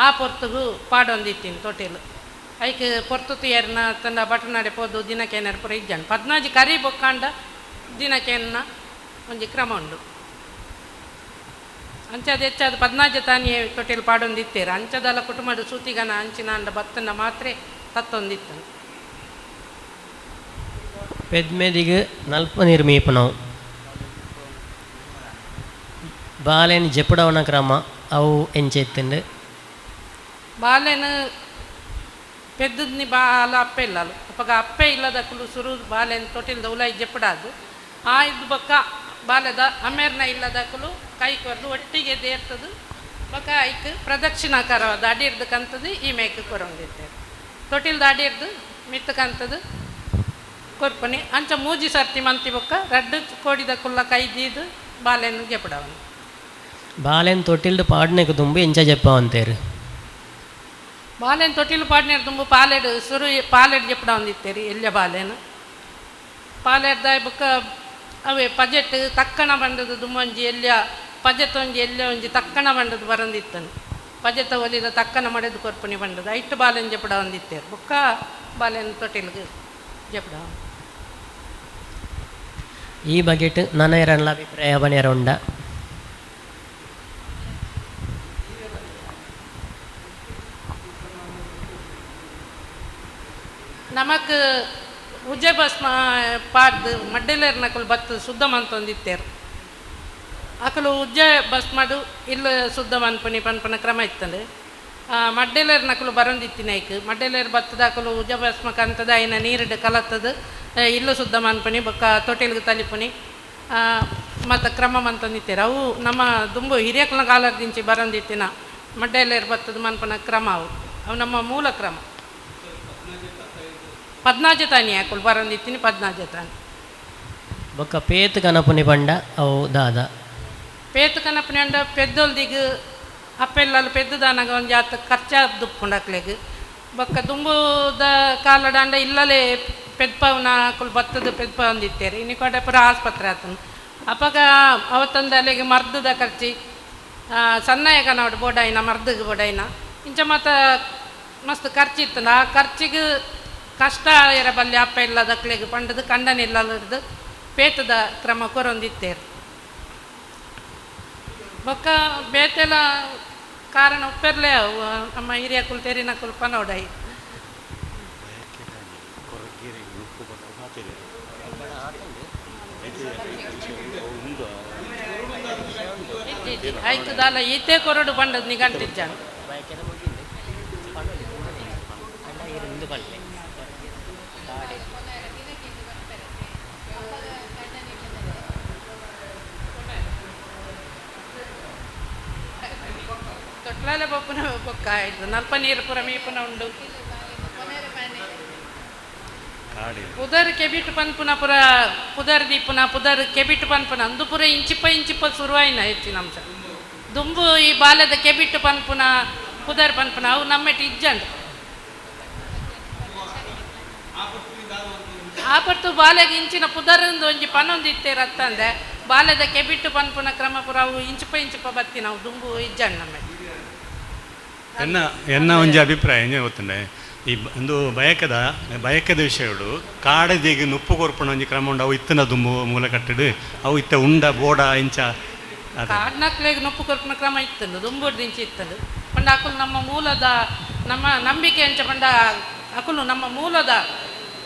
ಆ ಪೊರ್ತುಗು ಪಾಡೊಂದಿತ್ತೀನಿ ತೊಟ್ಟಿಲು. ಐಕ್ ಪೊರ್ತು ತುಯರ್ನ ತಂಡ ಬಟನಾಡೆ ಪೋದು ದಿನಕ್ಕೇನಾರು ಪೂರ ಇಜ್ಜಾನು. ಪದ್ನಾಜಿ ಕರಿ ಬೊಕ್ಕಾಂಡ ದಿನಕ್ಕೇನ ಒಂಜಿ ಕ್ರಮ ಉಂಡು. ಅಂಚಾದ ಹೆಚ್ಚಾದ ಪದ್ನಾಜ ತಾನಿಯೇ ತೊಟ್ಟಿಲು ಪಾಡೊಂದಿತ್ತೇರು. ಅಂಚದಲ್ಲ ಕುಟುಂಬದ ಸೂತಿಗನ ಅಂಚಿನ ಅಂಡ ಬತ್ತನ ಮಾತ್ರೆ ತತ್ತೊಂದಿತ್ತನು. ಪೆದ್ಮೆದಿಗೆ ನಲ್ಪ ನೀರು ಮೀಪನವು ಬಾಲೆನ್ ಜೆಪ್ಪಡವನ ಕ್ರಮ ಅವು ಎಂಚೆತ್ತುಂಡು. ಬಾಲೆನ ಪೆದ್ದದ್ನಿ ಬಾಲ ಅಪ್ಪೆ ಇಲ್ಲಲು ಅಪ್ಪಗ ಅಪ್ಪೆ ಇಲ್ಲದಕ್ಕಲು ಸುರು ಬಾಲೆನ್ ತೊಟ್ಟಿಲ್ದ ಉಲಾಯಿ ಜೆಪ್ಪಡಾದು ಆ ಇದು ಬೊಕ್ಕ ಬಾಲೆದ ಅಮೇರ್ನ ಇಲ್ಲದಕ್ಕಲು ಕೈ ಕೊರ್ದು ಒಟ್ಟಿಗೆ ದೇರ್ತದು ಬೊಕ್ಕ ಐಕ್ ಪ್ರದಕ್ಷಿಣಾಕಾರವಾದ ಅಡಿರ್ದು ಕಂತದು ಈ ಮೇಕ್ ಕೊರೊಂದಿತ್ತೇವೆ. ತೊಟ್ಟಿಲ್ದ ಅಡಿರ್ದು ಮಿತ್ತು ಕಂತದು ಕೊರ್ಪನಿ ಅಂಚ ಮೂಜಿ ಸರ್ತಿ ಮಂತಿ ಬೊಕ್ಕ ರಡ್ಡು ಕೋಡಿದ ಕುಲ್ಲ ಕೈ ದೀದು ಬಾಲೆನ್ ಜೆಪ್ಪಡವನು. ಬಾಲೆನ್ ತೊಟ್ಟಿಲ್ದು ಪಾಡ್ನೆಕ್ ದುಂಬು ಎಂಚ ಜೆಪ್ಪವಂತೇರು. ಬಾಲೆನ್ ತೊಟ್ಟಿಲು ಪಾಡ್ನೇರು ದುಂಬು ಪಾಲೆಡ್ ಸುರು ಪಾಲೆಡ್ ಜೆಪ್ಪಡವೊಂದಿತ್ತೇರಿ ಎಲ್ಯ ಬಾಲೆನ್ ಪಾಲೆಡ್ದ ಬೊಕ್ಕ ಅವೇ ಪಜೆಟ್ ತಕ್ಕಣ ಬಂಡದ ದುಂಬೊಂಜಿ ಎಲ್ಯ ಪಜೆತ್ ಒಂಜಿ ಎಲ್ಯ ಒಂಜಿ ತಕ್ಕಣ ಬಂಡದ ಬರಂದಿತ್ತನು. ಪಜೆತ ಒಲಿದ ತಕ್ಕನ ಮಡೆದು ಕೊರ್ಪುನಿ ಬಂಡದು ಐಟ್ ಬಾಲೆನ್ ಜೆಪುಡ ಒಂದಿತ್ತೇರು ಬೊಕ್ಕ ಬಾಲೆನ್ ತೊಟಿಲ್ಗ್ ಜೆಪುಡ. ಈ ಬಗೆಟ್ ನನ ಎರನ್ಲ ಅಭಿಪ್ರಾಯ ಬನಿಯರ ಉಂಡ? ನಮಕ್ ಉಜ್ಜೆ ಭಸ್ಮ ಪಾಡ್ದು ಮಡ್ಡೆಲೇರ್ ನಕುಲು ಬತ್ತು ಶುದ್ಧ ಮಂತೊಂದಿತ್ತೇರು. ಅಕಲು ಉಜ್ಜೆ ಭಸ್ಮಡು ಇಲ್ಲ ಶುದ್ಧ ಮನ್ಪುನಿ ಪನ್ಪುನ ಕ್ರಮ ಇತ್ತಂಡು. ಮಡ್ಡೆಲೇರ್ ನಕಲು ಬರೊಂದಿತ್ತಿನ ಐಕ್ ಮಡ್ಡೆಲೇರ್ ಬತ್ತದ ಅಕಲು ಉಜ್ಜೆ ಭಸ್ಮ ಕಂತದ ಐನ ನೀರಿಡು ಕಲತ್ತದು ಇಲ್ಲು ಶುದ್ಧ ಮನ್ಪುನಿ ಬೊಕ್ಕ ತೊಟಿಲ್ಗ್ ತಲಿಪುನಿ ಮತ್ತು ಕ್ರಮ ಮಂತೊಂದಿತ್ತೇರು. ಅವು ನಮ್ಮ ದುಂಬು ಹಿರಿಯಕ್ಲ ಕಾಲದಿಂಚಿ ಬರೊಂದಿತ್ತಿನ ಮಡ್ಡೆಲೇರ್ ಬತ್ತದ ಮನ್ಪುನ ಕ್ರಮ ಅವು ಅವು ನಮ್ಮ ಮೂಲ ಕ್ರಮ. ಪದ್ನಾಜೆ ತಾನಿ ಅಕುಲು ಬರೊಂದಿತ್ತಿನಿ ಪದ್ನಾಜೆ ತಾನಿ. ಬೊಕ್ಕ ಪೇತ್ ಕನಪುನಿ ಪಂಡ ಅವು ದಾದ? ಪೇತ್ ಕನಪುನಿ ಅಂಡ ಪೆದ್ದೊಲ್ದಿಗ್ ಅಪ್ಪೆಲ್ಲಲ್ಲಿ ಪೆದ್ದುದಾನಾಗ ಒಂಜಿ ಆತ ಖರ್ಚಾದುಪ್ಪುಂಡು ಅಕ್ಲೆಗ್. ಬೊಕ್ಕ ದುಂಬುದ ಕಾಲಡಾಂಡ ಇಲ್ಲಲೇ ಪೆದ್ಪವನ ಅಕುಲು ಬತ್ತದ ಪೆದ್ಪವೊಂದಿತ್ತೇರು. ಇನಿ ಕೋಡೆ ಪೂರ ಆಸ್ಪತ್ರೆ ಆತುಂಡು. ಅಪಗ ಅವತ್ತೊಂದು ಅಲೆಗ್ ಮರ್ದದ ಖರ್ಚಿ ಸಣ್ಣಯ ಕನವಡು ಬೋಡಾಯಿನ ಮರ್ದಗ್ ಬೋಡಾಯಿನ ಇಂಚ ಮಾತ ಮಸ್ತ್ ಖರ್ಚಿ ಇತ್ತುಂಡು. ಆ ಖರ್ಚಿಗ್ ಕಷ್ಟ ಇರ ಬಲ್ಲಿ ಅಪ್ಪ ಇಲ್ಲದಕ್ಲೆಗ್ ಪಂಡದು ಕಂಡನ ಇಲ್ಲದ ಪೇತದ ಕ್ರಮ ಕೊರೊಂದಿತ್ತೇರು. ಬೊಕ್ಕ ಬೇತೆಲ ಕಾರಣ ಉಪ್ಪೆರ್ಲೆ ಅವು ನಮ್ಮ ಹಿರಿಯಕುಲು ತೆರಿನಕುಲು ಪನೋಡೈ. ಐಕ್ ದಾಲ ಈತೆ ಕೊರಡು ಪಂಡದ್ ನಿಗಂಟಿಜ್ಜಾನ. ತೊಟ್ಲಾಲೆ ಬೊಪ್ಪುನ ಬೊಕ್ಕ ಆಯ್ತು ನಲ್ಪ ನೀರು ಪೂರ ಮೀಪುನ ಉಂಡು. ಪುದರ್ ಕೆಬಿಟ್ ಪನ್ಪುನ ಪುರ ಪುದರ್ ದೀಪುನ ಪುದರ್ ಕೆಬಿಟ್ ಪನ್ಪುನ ಅಂದು ಪೂರ ಇಂಚಿಪ್ಪ ಇಂಚಿಪ್ಪ ಶುರುವಾಯಿನ ಹೆಚ್ಚಿನ ಅಂಶ. ದುಂಬು ಈ ಬಾಲ್ಯದ ಕೆಬಿಟ್ಟು ಪನ್ಪುನ ಪುದರ್ ಪನ್ಪುನ ಅವು ನಮ್ಮೆಟ್ ಇಜ್ಜಂಡು. ಆಪತ್ತು ಬಾಲೆಗೆ ಇಂಚಿನ ಪುದರಂದು ಒಂಜಿ ಪನೊಂದು ಇತ್ತೇರು ಅತ್ತಂದೆ ಬಾಲ್ಯದ ಕೆಬಿಟ್ಟು ಪನ್ಪುನ ಕ್ರಮ ಪುರ ಅವು ಇಂಚಿಪ್ಪ ಇಂಚಿಪ್ಪ ಬತ್ತಿ ನಾವು ದುಂಬು ಇಜ್ಜಂಡು ನಮ್ಮೆ. ಎನ್ನ ಎನ್ನ ಒಂಜಿ ಅಭಿಪ್ರಾಯ ಎಂಜ ಗೊತ್ತುಂಡೆ ಈ ಒಂದು ಬಯಕದ ಬಯಕದ ವಿಷಯಗಳು ಕಾಡದಿಗೆ ನುಪ್ಪು ಕೊರ್ಪುಣ ಒಂಜಿ ಕ್ರಮ ಉಂಡು. ಅವು ಇತ್ತಿನ ದುಂಬು ಮೂಲ ಕಟ್ಟಡು ಅವು ಇತ್ತ ಉಂಡ ಬೋಡ ಇಂಚ ಕಾಡ್ನಕ್ಲೆಗ್ ನುಪ್ಪು ಕೊರ್ಪುನ ಕ್ರಮ ಇತ್ತಂಡು ದುಂಬುಡ್ದು ಇಂಚ ಇತ್ತಂಡು. ಪಂಡ ಅಕುಲು ನಮ್ಮ ಮೂಲದ ನಮ್ಮ ನಂಬಿಕೆ ಅಂಚ ಪಂಡ ಅಕುಲು ನಮ್ಮ ಮೂಲದ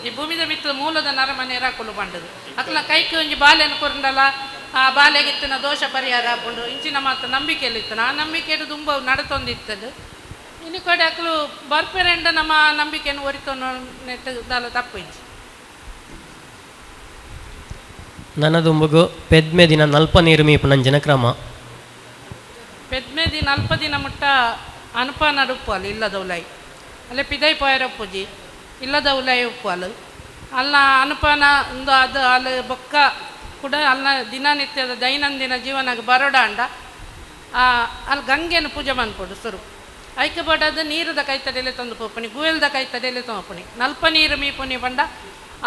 ಈ ಭೂಮಿದ ಮಿತ್ತ ಮೂಲದ ನರಮನೆಯರ ಅಕುಲು ಪಂಡದು. ಅಕುಲ ಕೈಕ್ ಒಂಜಿ ಬಾಲೆನ ಕೊರಂಡಲ ಆ ಬಾಲೆಗಿತ್ತಿನ ದೋಷ ಪರಿಹಾರ ಆಪುಂಡು ಇಂಚಿನ ಮಾತ ನಂಬಿಕೆಯಲ್ಲಿ ಇತ್ತನ. ಆ ನಂಬಿಕೆಡು ದುಂಬು ನಡತೊಂದಿತ್ತದು. ಇನ್ನು ಕಡೆ ಅಕುಲು ಬರ್ಪೆರೆಂಡ ನಮ್ಮ ನಂಬಿಕೆಯನ್ನು ಒರಿತೊಂದು ನೆಟ್ಟು ದಾಲ ತಪ್ಪು ಇಜ್ಜಿ. ನನ್ನ ದುಂಬುಗು ಪೆದ್ಮೆ ದಿನ ನಲ್ಪ ನೀರು ಮೀಪುನಂಚಿನ ಕ್ರಮ. ಪೆದ್ಮೆ ದಿನ ಅಲ್ಪ ದಿನ ಮುಟ್ಟ ಅನುಪ ನಡುಪ್ಪು ಅಲ್ಲ ಇಲ್ಲದ ಉಲಾಯಿ ಅಲ್ಲೇ ಪಿದೈ ಪೋಯರ ಉಪ್ಪುಜಿ ಇಲ್ಲದ ಉಲಾಯಿ ಉಪ್ಪು ಅಲ್ಲ ಅಲ್ಲ ಅನುಪಾನ ಒಂದು ಅದು ಅಲ್ಲಿ ಬೊಕ್ಕ ಕೂಡ ಅಲ್ಲ ದಿನನಿತ್ಯದ ದೈನಂದಿನ ಜೀವನಕ್ಕೆ ಬರೋಡ ಅಂಡ ಅಲ್ಲಿ ಗಂಗೆನ ಪೂಜೆ ಮನ್ಪೊಡು ಸುರು. ಐಕೆ ಬೋಡದು ನೀರುದ ಕೈತಡೆಲೆ ತಂದು ಪೋಪುನಿ ಗುವೆಲ್ದ ಕೈತಡೆಲೆ ತೊಂಪುನಿ ನಲ್ಪ ನೀರು ಮೀಪುನಿ ಪಂಡ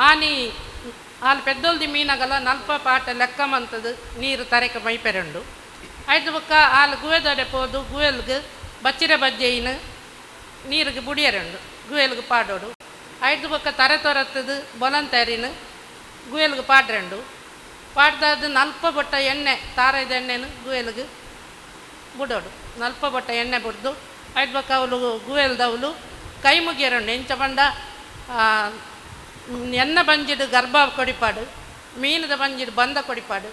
ಆನಿ ಅಲ್ಲಿ ಪೆದ್ದೊಲ್ದಿ ಮೀನಗಲ ನಲ್ಪ ಪಾಟ ಲೆಕ್ಕ ಮಂತದು ನೀರು ತರೆಕ ಮೈಪೆರುಂಡು. ಐದು ಬೊಕ್ಕ ಆಲ್ ಗುವೆದಡೆ ಪೋದು ಗುವೆಲ್ಗ್ ಬಚ್ಚಿರ ಬಜ್ಜೆಯಿನ ನೀರಿಗೆ ಬುಡಿಯರುಂಡು ಗುವೆಲ್ಗ್ ಪಾಡೋಡು. ಐದು ಬೊಕ್ಕ ತರೆ ತೊರತ್ತದು ಬೊಲಂತರಿನ ಗುವೆಲ್ಗ್ ಪಾಡ್ರಂಡು. ಪಾಡ್ದಾದ ನಲ್ಪ ಬೊಟ್ಟ ಎಣ್ಣೆ ತಾರದ ಎಣ್ಣೆನು ಗುವೆಲ್ಗ್ ಬುಡೋಡು. ನಲ್ಪ ಬೊಟ್ಟ ಎಣ್ಣೆ ಬುಡ್ದು ಐದು ಬೊಕ್ಕ ಅವಳು ಗುವೆಲ್ದವಳು ಕೈ ಮುಗಿಯರುಂಡು. ಎಂಚ ಪಂಡ ಎಣ್ಣೆ ಬಂಜಿಡು ಗರ್ಭ ಕೊಡಿಪಾಡು ಮೀನದ ಬಂಜಿಡು ಬಂದ ಕೊಡಿಪಾಡು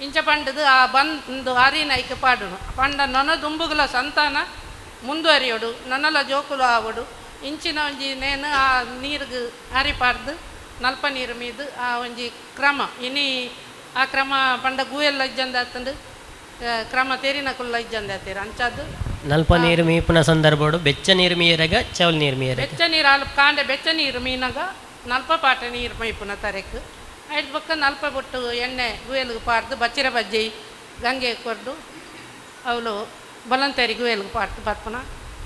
ಇಂಚ ಪಂಡದು ಆ ಬಂದು ಅರಿನ ಐಕೆ ಪಾಡುನು ಪಂಡ ನೊನ ದುಂಬುಗುಲ ಸಂತಾನ ಮುಂದುವರಿಯೋಡು ನೊನಲ ಜೋಕುಲು ಆವಡು ಇಂಚಿನ ಒಂಜಿ ನೇನು ಆ ನೀರಿಗೆ ಅರಿಪಾರ್ದು ನಲ್ಪ ನೀರು ಮೀದು ಆ ಒಂಜಿ ಕ್ರಮ. ಇನಿ ಆ ಕ್ರಮ ಪಂಡ ಗುವೆಲ್ಲ ಇಜ್ಜಂದ ಆತಂಡು ಕ್ರಮ ತೇರಿನ ಕುಲ್ಲ ಇಜ್ಜಂದ ಆತೀರ ಅಂಚಾದು. ನಲ್ಪ ನೀರು ಮೀಪುನ ಸಂದರ್ಭಡು ಬೆಚ್ಚ ನೀರು ಮೀಯರಗ ಚೌಲ್ ನೀರು ಮೀಯರಗ ಬೆಚ್ಚ ನೀರು ಅಲ್ಪ ಕಾಂಡೆ ಬೆಚ್ಚ ನೀರು ಮೀನಾಗ ನಲ್ಪ ಪಾಟ ನೀರು ಮೈಪುನ ತರೆಕ್ ಐದು ಬೊಕ್ಕ ನಲ್ಪ ಬೊಟ್ಟು ಎಣ್ಣೆ ಗುವೆಲ್ಗೆ ಪಾಡ್ದು ಬಚ್ಚಿರ ಬಜ್ಜಿ ಗಂಗೆ ಕೊರ್ದು ಅವಳು ಬಲಂತೇರಿ ಗುವೆಲ್ಗೆ ಪಾಡ್ದು ಬರ್ಪುನ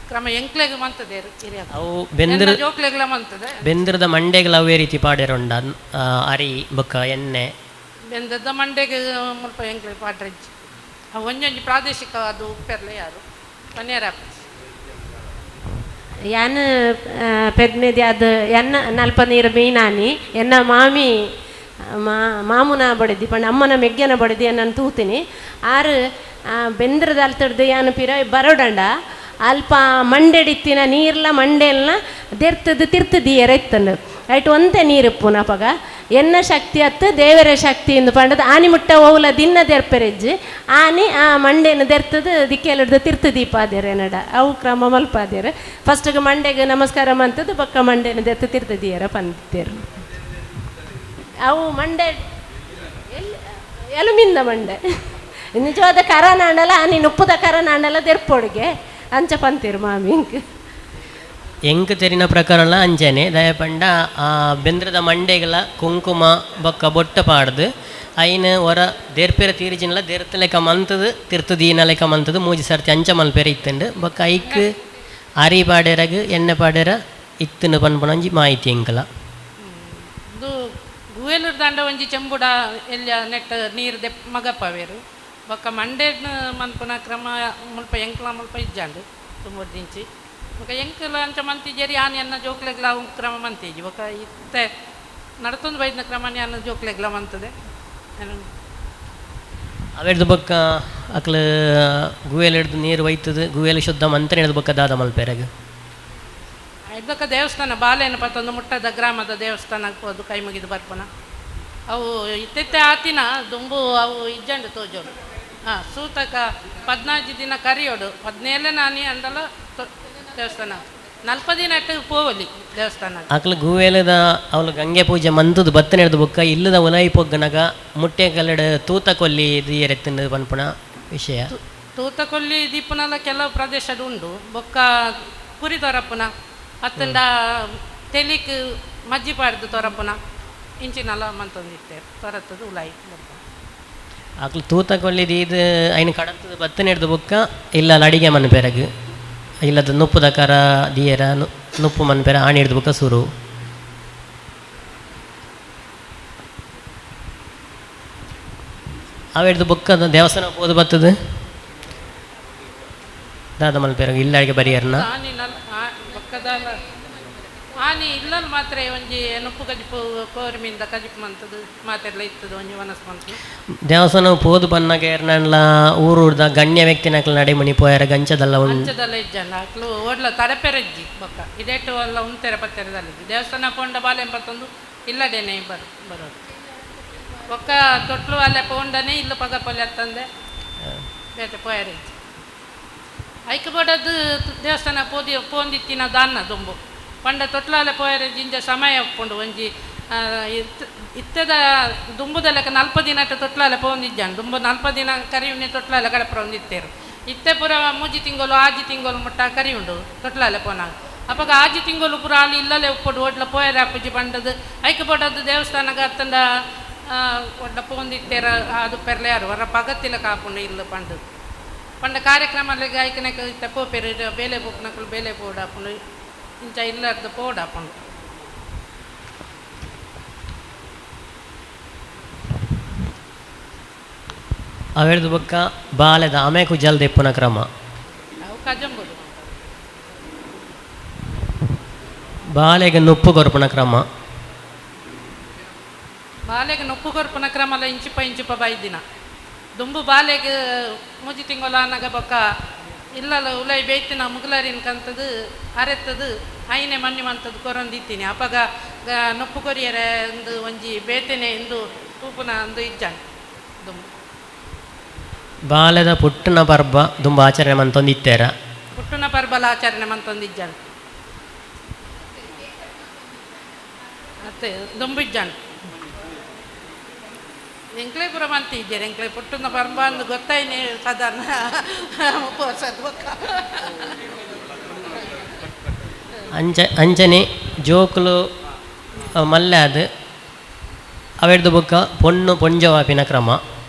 ಕ್ರಮ ಎಂಕ್ಲೆಗ್ ಮಂತದೇರು ಹಿರಿಯ ಅವು ಬೆಂದ್ರ ಜೋಕ್ಲೆಗ್ಲ ಮಂತದೆ. ಬೆಂದ್ರದ ಮಂಡೆಗಳ ಅವೇ ರೀತಿ ಪಾಡ್ಯರುಂಡ ಅರಿ ಬೊಕ್ಕ ಎಣ್ಣೆ ಬೆಂದದ ಮಂಡೆಗೆ ಮುಲ್ಪ ಎಂಕ್ಲೆಗ್ ಪಾಡ್ರೆಜ್ಜಿ ಅವು ಒಂಜೊಂಜಿ ಪ್ರಾದೇಶಿಕ ಅದು ಉಪ್ಪೆರ್ಲೆ ಯಾರು ಪನ್ನೇರ. ಯಾನ್ ಪೆದ್ಮೆದಿ ಅದು ಎನ್ನ ನಲ್ಪ ನೀರು ಮೀನಾನಿ ಎನ್ನ ಮಾಮಿ ಮಾಮುನ ಬಡಿದಿ ಪಂಡ ಅಮ್ಮನ ಮೆಗ್ಗೆನ ಬಡಿದಿ ಎನ್ನನ್ನು ತೂತೀನಿ. ಆರು ಬೆಂದ್ರದ ಅಲ್ತಡ್ದು ಯಾನು ಪಿರ ಬರೋಡಂಡ ಅಲ್ಪ ಮಂಡೆಡಿತ್ತಿನ ನೀರ್ಲ ಮಂಡೆಲ್ನ ದೆರ್ತದು ತಿರ್ತು ದೀಯರ ಇತ್ತಂಡು ಐಟ್ ಒಂತೆ ನೀರಿಪ್ಪುನ ಅಪಗ ಎನ್ನ ಶಕ್ತಿ ಅತ್ತು ದೇವರ ಶಕ್ತಿ ಇಂದು ಪಂಡದು ಆನಿ ಮುಟ್ಟ ಓವುಲ ದಿನ್ನ ದೆರ್ಪೆರೆಜ್ಜಿ ಆನಿ ಆ ಮಂಡೆನ ದೆರ್ತದು ದಿಕ್ಕೆಲಡ್ದು ತಿರ್ತು ದೀಪ ಆದೇರ ಎನ್ನಡ ಅವು ಕ್ರಮ ಮಲ್ಪಾದೇರು. ಫಸ್ಟ್ಗೆ ಮಂಡೆಗೆ ನಮಸ್ಕಾರ ಮಂತದ್ದು ಬೊಕ್ಕ ಮಂಡೆನ ದೆರ್ತು ತಿರ್ತು ದೀಯರ ಪಂತೇರು. ಅವು ಮಂಡೆ ಎಲುಮಿಂದ ಮಂಡೆ ನಿಜವಾದ ಕರ ನಾಂಡಲ ಆನಿ ಉಪ್ಪುದ ಕರ ನಾಂಡಲ ದೆರ್ಪೊಡುಗೆ ಅಂಚ ಪಂತೀರು ಮಾಮಿ. ಎಂಕ್ ತೆರಿನ ಪ್ರಕಾರಲ ಅಂಚನೆ ದಯಪಂಡ ಆ ಬೆಂದ್ರದ ಮಂಡೆಗಳ ಕುಂಕುಮ ಬೊಕ್ಕ ಬೊಟ್ಟ ಪಾಡ್ದು ಐನ್ ಒರ ದೇರ್ಪೆರ ತೀರಿಜಿನಲ ದೇರ್ತ ಲೆಕ್ಕ ಮಂತದು ತಿರ್ತು ದೀನ ಲೆಕ್ಕ ಮಂತದು ಮೂಜಿ ಸರ್ತಿ ಅಂಚ ಮಲ್ಪೆರ ಇತ್ತುಂಡು. ಬೊಕ್ಕ ಐಕ್ ಅರಿ ಪಾಡೆರಗ್ ಎಣ್ಣೆ ಪಾಡೆರ ಇತ್ತುಂಡು ಪನ್ಪುನ ಒಂಜಿ ಮಾಹಿತಿ ಎಂಕಲ. ಇದು ಗುವೆಲೂರು ದಂಡ ಒಂಜಿ ಚೆಂಬುಡ ಎಲ್ಲ ನೆಟ್ ನೀರು ದೆಪ್ ಮಗಪ್ಪವೇರು ಬೊಕ್ಕ ಮಂಡೆನ್ ಮನ್ಪುನ ಕ್ರಮ ಮುಲ್ಪ ಎಂಕ್ಲ ಮುಲ್ಪ ಇಜ್ಜಾಂಡು ತುಂಬ ದಿಂಚಿ ಬೊಕ್ಕ ಎಂಕಲ ಅಂಚ ಮಂತಿಜೇರಿ ಆನಿ ಅನ್ನ ಜೋಕ್ಲೆಗ್ಲ ಅವು ಕ್ರಮ ಮಂತಿಜಿ ಬೊಕ್ಕ ಇತ್ತೆ ನಡತೊಂದು ಬೈದಿನ ಕ್ರಮನೇ ಅನ್ನ ಜೋಕ್ಲೆಗ್ಲ ಮಂತದೆ. ಅವೆಡ್ದು ಬೊಕ್ಕ ಅಕ್ಲ ಗುವೆಲ್ ಹಿಡ್ದು ನೀರು ಒಯ್ತದು ಗುವೆಲ್ ಶುದ್ಧ ಮಂತ್ರ ಹಿಡ್ದು ಬೊಕ್ಕ ದಾದ ಮಲ್ಪೆರಗ್ ಬೊಕ್ಕ ದೇವಸ್ಥಾನ ಬಾಲೆನ ಪತ್ತೊಂದು ಮುಟ್ಟದ ಗ್ರಾಮದ ದೇವಸ್ಥಾನ ಹೋದು ಕೈ ಮುಗಿದು ಬರ್ಪುನ ಅವು ಇತ್ತಿತ್ತೆ ಆತಿನ ದುಂಬು ಅವು ಇಜ್ಜಂಡು ತೋಜೋಡು. ಹಾಂ ಸೂತಕ 14 ದಿನ ಕರಿಯೋಡು 17 ನಾನಿ ಅಂದಲ ದೇವಸ್ಥಾನ 40 ದಿನ ಇಟ್ಟು ಪೋವಲಿ ದೇವಸ್ಥಾನ. ಅಕ್ಲ ಗುವೆಲದ ಅವಳು ಗಂಗೆ ಪೂಜೆ ಮಂತದು ಬತ್ತನೆ ಹಿಡ್ದು ಬೊಕ್ಕ ಇಲ್ಲದ ಉಲಾಯಿ ಪೊಗ್ಗನಗ ಮುಟ್ಟೆ ಕಲ್ಲಡ ತೂತ ಕೊಲ್ಲಿ ದೀಯರೆತ್ತಿಂದು ಪನ್ಪುನ ವಿಷಯ. ತೂತ ಕೊಲ್ಲಿ ದೀಪನಲ ಕೆಲವು ಪ್ರದೇಶದ ಉಂಡು. ಬೊಕ್ಕ ಕುರಿ ತೊರಪುನ ಅತ್ತಂಡ ತೆಲಿಕ್ ಮಜ್ಜಿ ಪಾಡ್ದು ತೊರಪುನ ಇಂಚಿನಲ ಮಂತೊಂದಿತ್ತೆ ತೊರತ್ತದು ಉಲಾಯಿ ಬರ್ಪ. ಅಕ್ಲು ತೂತ ಕೊಲ್ಲಿ ದೀದ್ ಐನ್ ಕಡತದ ಬತ್ತನೆ ಹಿಡ್ದು ಬೊಕ್ಕ ಇಲ್ಲ ಅಡಿಗೆ ಮನ್ಪೆರಗ್ ಇಲ್ಲದ ನುಪ್ಪುದ ಕರ ದಿಯರ ನುಪ್ಪು ಮನ್ಪೆರ ಆಣಿ ಹಿಡ್ದು ಬೊಕ್ಕ ಸುರು. ಅವ ಹಿಡ್ದು ಬೊಕ್ಕ ದೇವಸ್ಥಾನ ಪೋದು ಬತ್ತದು ದಾದ ಮಲ್ಪೆರಗ್ ಇಲ್ಲ ಅಡಿಗೆ ಬರಿಯರ್ನ ಆನಿ ಇಲ್ಲಲ್ಲಿ ಮಾತ್ರ ಒಂಜಿ ನುಪ್ಪು ಕಜಿಪು ಕೋರ್ಮಿಂದ ಕಜಿಪು ಮಂತದು ಮಾತೆಲ್ಲ ಇತ್ತದು ಒಂಜಿ ಮನಸ್ಸು ಮಂತದು. ದೇವಸ್ಥಾನ ಪೋದು ಬನ್ನಾಗ ಏರ್ನಲ್ಲ ಊರೂರ್ದ ಗಣ್ಯ ವ್ಯಕ್ತಿನಕ್ಲ ನಡೆಮಣಿ ಪೋಯರ ಗಂಚದಲ್ಲ ಉಂಡು ಅಂಚದಲ್ಲ ಇಜ್ಜಂಡ ಅಕ್ಲು ಓಡ್ಲ ತಡಪೆರಜ್ಜಿ ಬೊಕ್ಕ ಇದೇಟು ಅಲ್ಲ ಉಂತೆರೆ ಪತ್ತೆರದಲ್ಲಿ ದೇವಸ್ಥಾನ ಪೋಂಡ ಬಾಲೆ ಪತ್ತೊಂದು ಇಲ್ಲದೇನೆ ಬರೋದು ಬೊಕ್ಕ ತೊಟ್ಲು ಅಲ್ಲೇ ಪೋಂಡನೆ ಇಲ್ಲ ಪಗ ಪೊಲೆ ಅತ್ತಂದೆ ಬೇತೆ ಪೋಯರೆಜ್ಜಿ ಐಕ್ ಬೋಡದ್ದು ದೇವಸ್ಥಾನ ಪೋದಿ ಪೋಂದಿತ್ತಿನ ದಾನ್ನ ದುಂಬು ಪಂಡ ತೊಟ್ಲಾಲೆ ಪೋಯರೆ ಜಿಂಜ ಸಮಯ ಉಪ್ಪುಂಡು ಒಂಜಿ ಇತ್ತದ ದುಂಬುದ ಲೆಕ್ಕ 40 ದಿನ ತೊಟ್ಲಾಲೆ ಪೋಂದಿಜ್ಜಾನ್ ದುಂಬು 40 ದಿನ ಕರಿಯುಣ್ಣೆ ತೊಟ್ಲಾಲೆ ಕಡಪುರ ಒಂದಿತ್ತೇರು ಇತ್ತೆ ಪೂರ 3 ತಿಂಗಳು 6 ತಿಂಗಳು ಮುಟ್ಟ ಕರಿಯುಂಡು ತೊಟ್ಲಾಲೆ ಪೋನಾಗ. ಅಪಗ 6 ತಿಂಗಳು ಪೂರ ಅಲ್ಲಿ ಇಲ್ಲಲೆ ಉಪ್ಪುಡು ಒಡ್ಲ ಪೋಯರೆ ಅಪ್ಪುಜಿ ಪಂಡದು ಐಕ್ ಬೋಡದ್ದು ದೇವಸ್ಥಾನಗ ಅತ್ತಂಡ ಒಡ್ಲ ಪೋಂದಿತ್ತೇರ ಅದು ಪೆರ್ಲೆ ಯಾರು ಹೊರ ಪಗತ್ತಿಲ ಕಾಪುಂಡು ಇಲ್ಲ ಪಂಡದು ಪಂಡ ಕಾರ್ಯಕ್ರಮ ಐಕನಕ ಇತ್ತೆ ಪೋಪೆರು ಬೇಲೆ ಪೋಪನಕಲು ಬೇಲೆ ಪೋಡಾಪುಂಡು ಇಂಚ ಇಲ್ಲರ್ದು ಪೋಡಾಪುಂಡು. ಅವೆಡ್ದು ಬೊಕ್ಕ ಬಾಲೆದ ಆಮೆ ಕುಜಲ್ ದೆಪ್ಪುನ ಕ್ರಮ. ಅವು ಕಜಂಬುಡು ಬಾಲೆಗೆ ನುಪ್ಪು ಕೊರ್ಪುನ ಕ್ರಮ. ಬಾಲೆಗೆ ನುಪ್ಪು ಕೊರ್ಪುನ ಕ್ರಮಲ ಇಂಚಿಪ ಇಂಚಿಪ ಬೈದಿನ ದುಂಬು ಬಾಲೆಗೆ 3 ತಿಂಗಳು ಆನಗ ಬೊಕ್ಕ ಇಲ್ಲಲ್ಲ ಉಲೈ ಬೇಯ್ತಿನ ಮುಗುಲರಿನ ಕಂತದು ಅರೆತ್ತದು ಐನೆ ಮಣ್ಣಿ ಮಂತದ್ದು ಕೊರೊಂದಿತ್ತೀನಿ ಅಪಗ ನುಪ್ಪು ಕೊರಿಯರೆ ಒಂದು ಒಂಜಿ ಬೇತೇನೆ ಎಂದು ತೂಪುನ ಒಂದು ಇಜ್ಜಾನ್ ದುಂಬು. ಬಾಲೆದ ಪುಟ್ಟನ ಪರ್ಬ ದುಂಬು ಆಚರಣೆ ಮಂತೊಂದು ಇತ್ತೇರ ಪುಟ್ಟನ ಪರ್ಬಲ ಆಚರಣೆ ಮಂತೊಂದು ಇಜ್ಜಾನ್ ಮತ್ತೆ ದುಂಬು ಇಜ್ಜಾನ್ ಎಂಕ್ಲೆ ಪೂರ ಮಂತಿ ಇದ್ದೀರಿ ಎಂಕ್ಲೆ ಪುಟ್ಟನ ಪರ್ಬ ಅಂದು ಗೊತ್ತಾಯ್ನೆ ಸಾಧಾರಣ 30 ವರ್ಷದ ಬೊಕ್ಕ. ಅಂಚನೆ ಜೋಕುಲು ಮಲ್ಲಾದ್ ಅವೆಡ್ದು ಬೊಕ್ಕ ಪೊಣ್ಣು ಪೊಂಜವಾಪಿನ ಕ್ರಮ.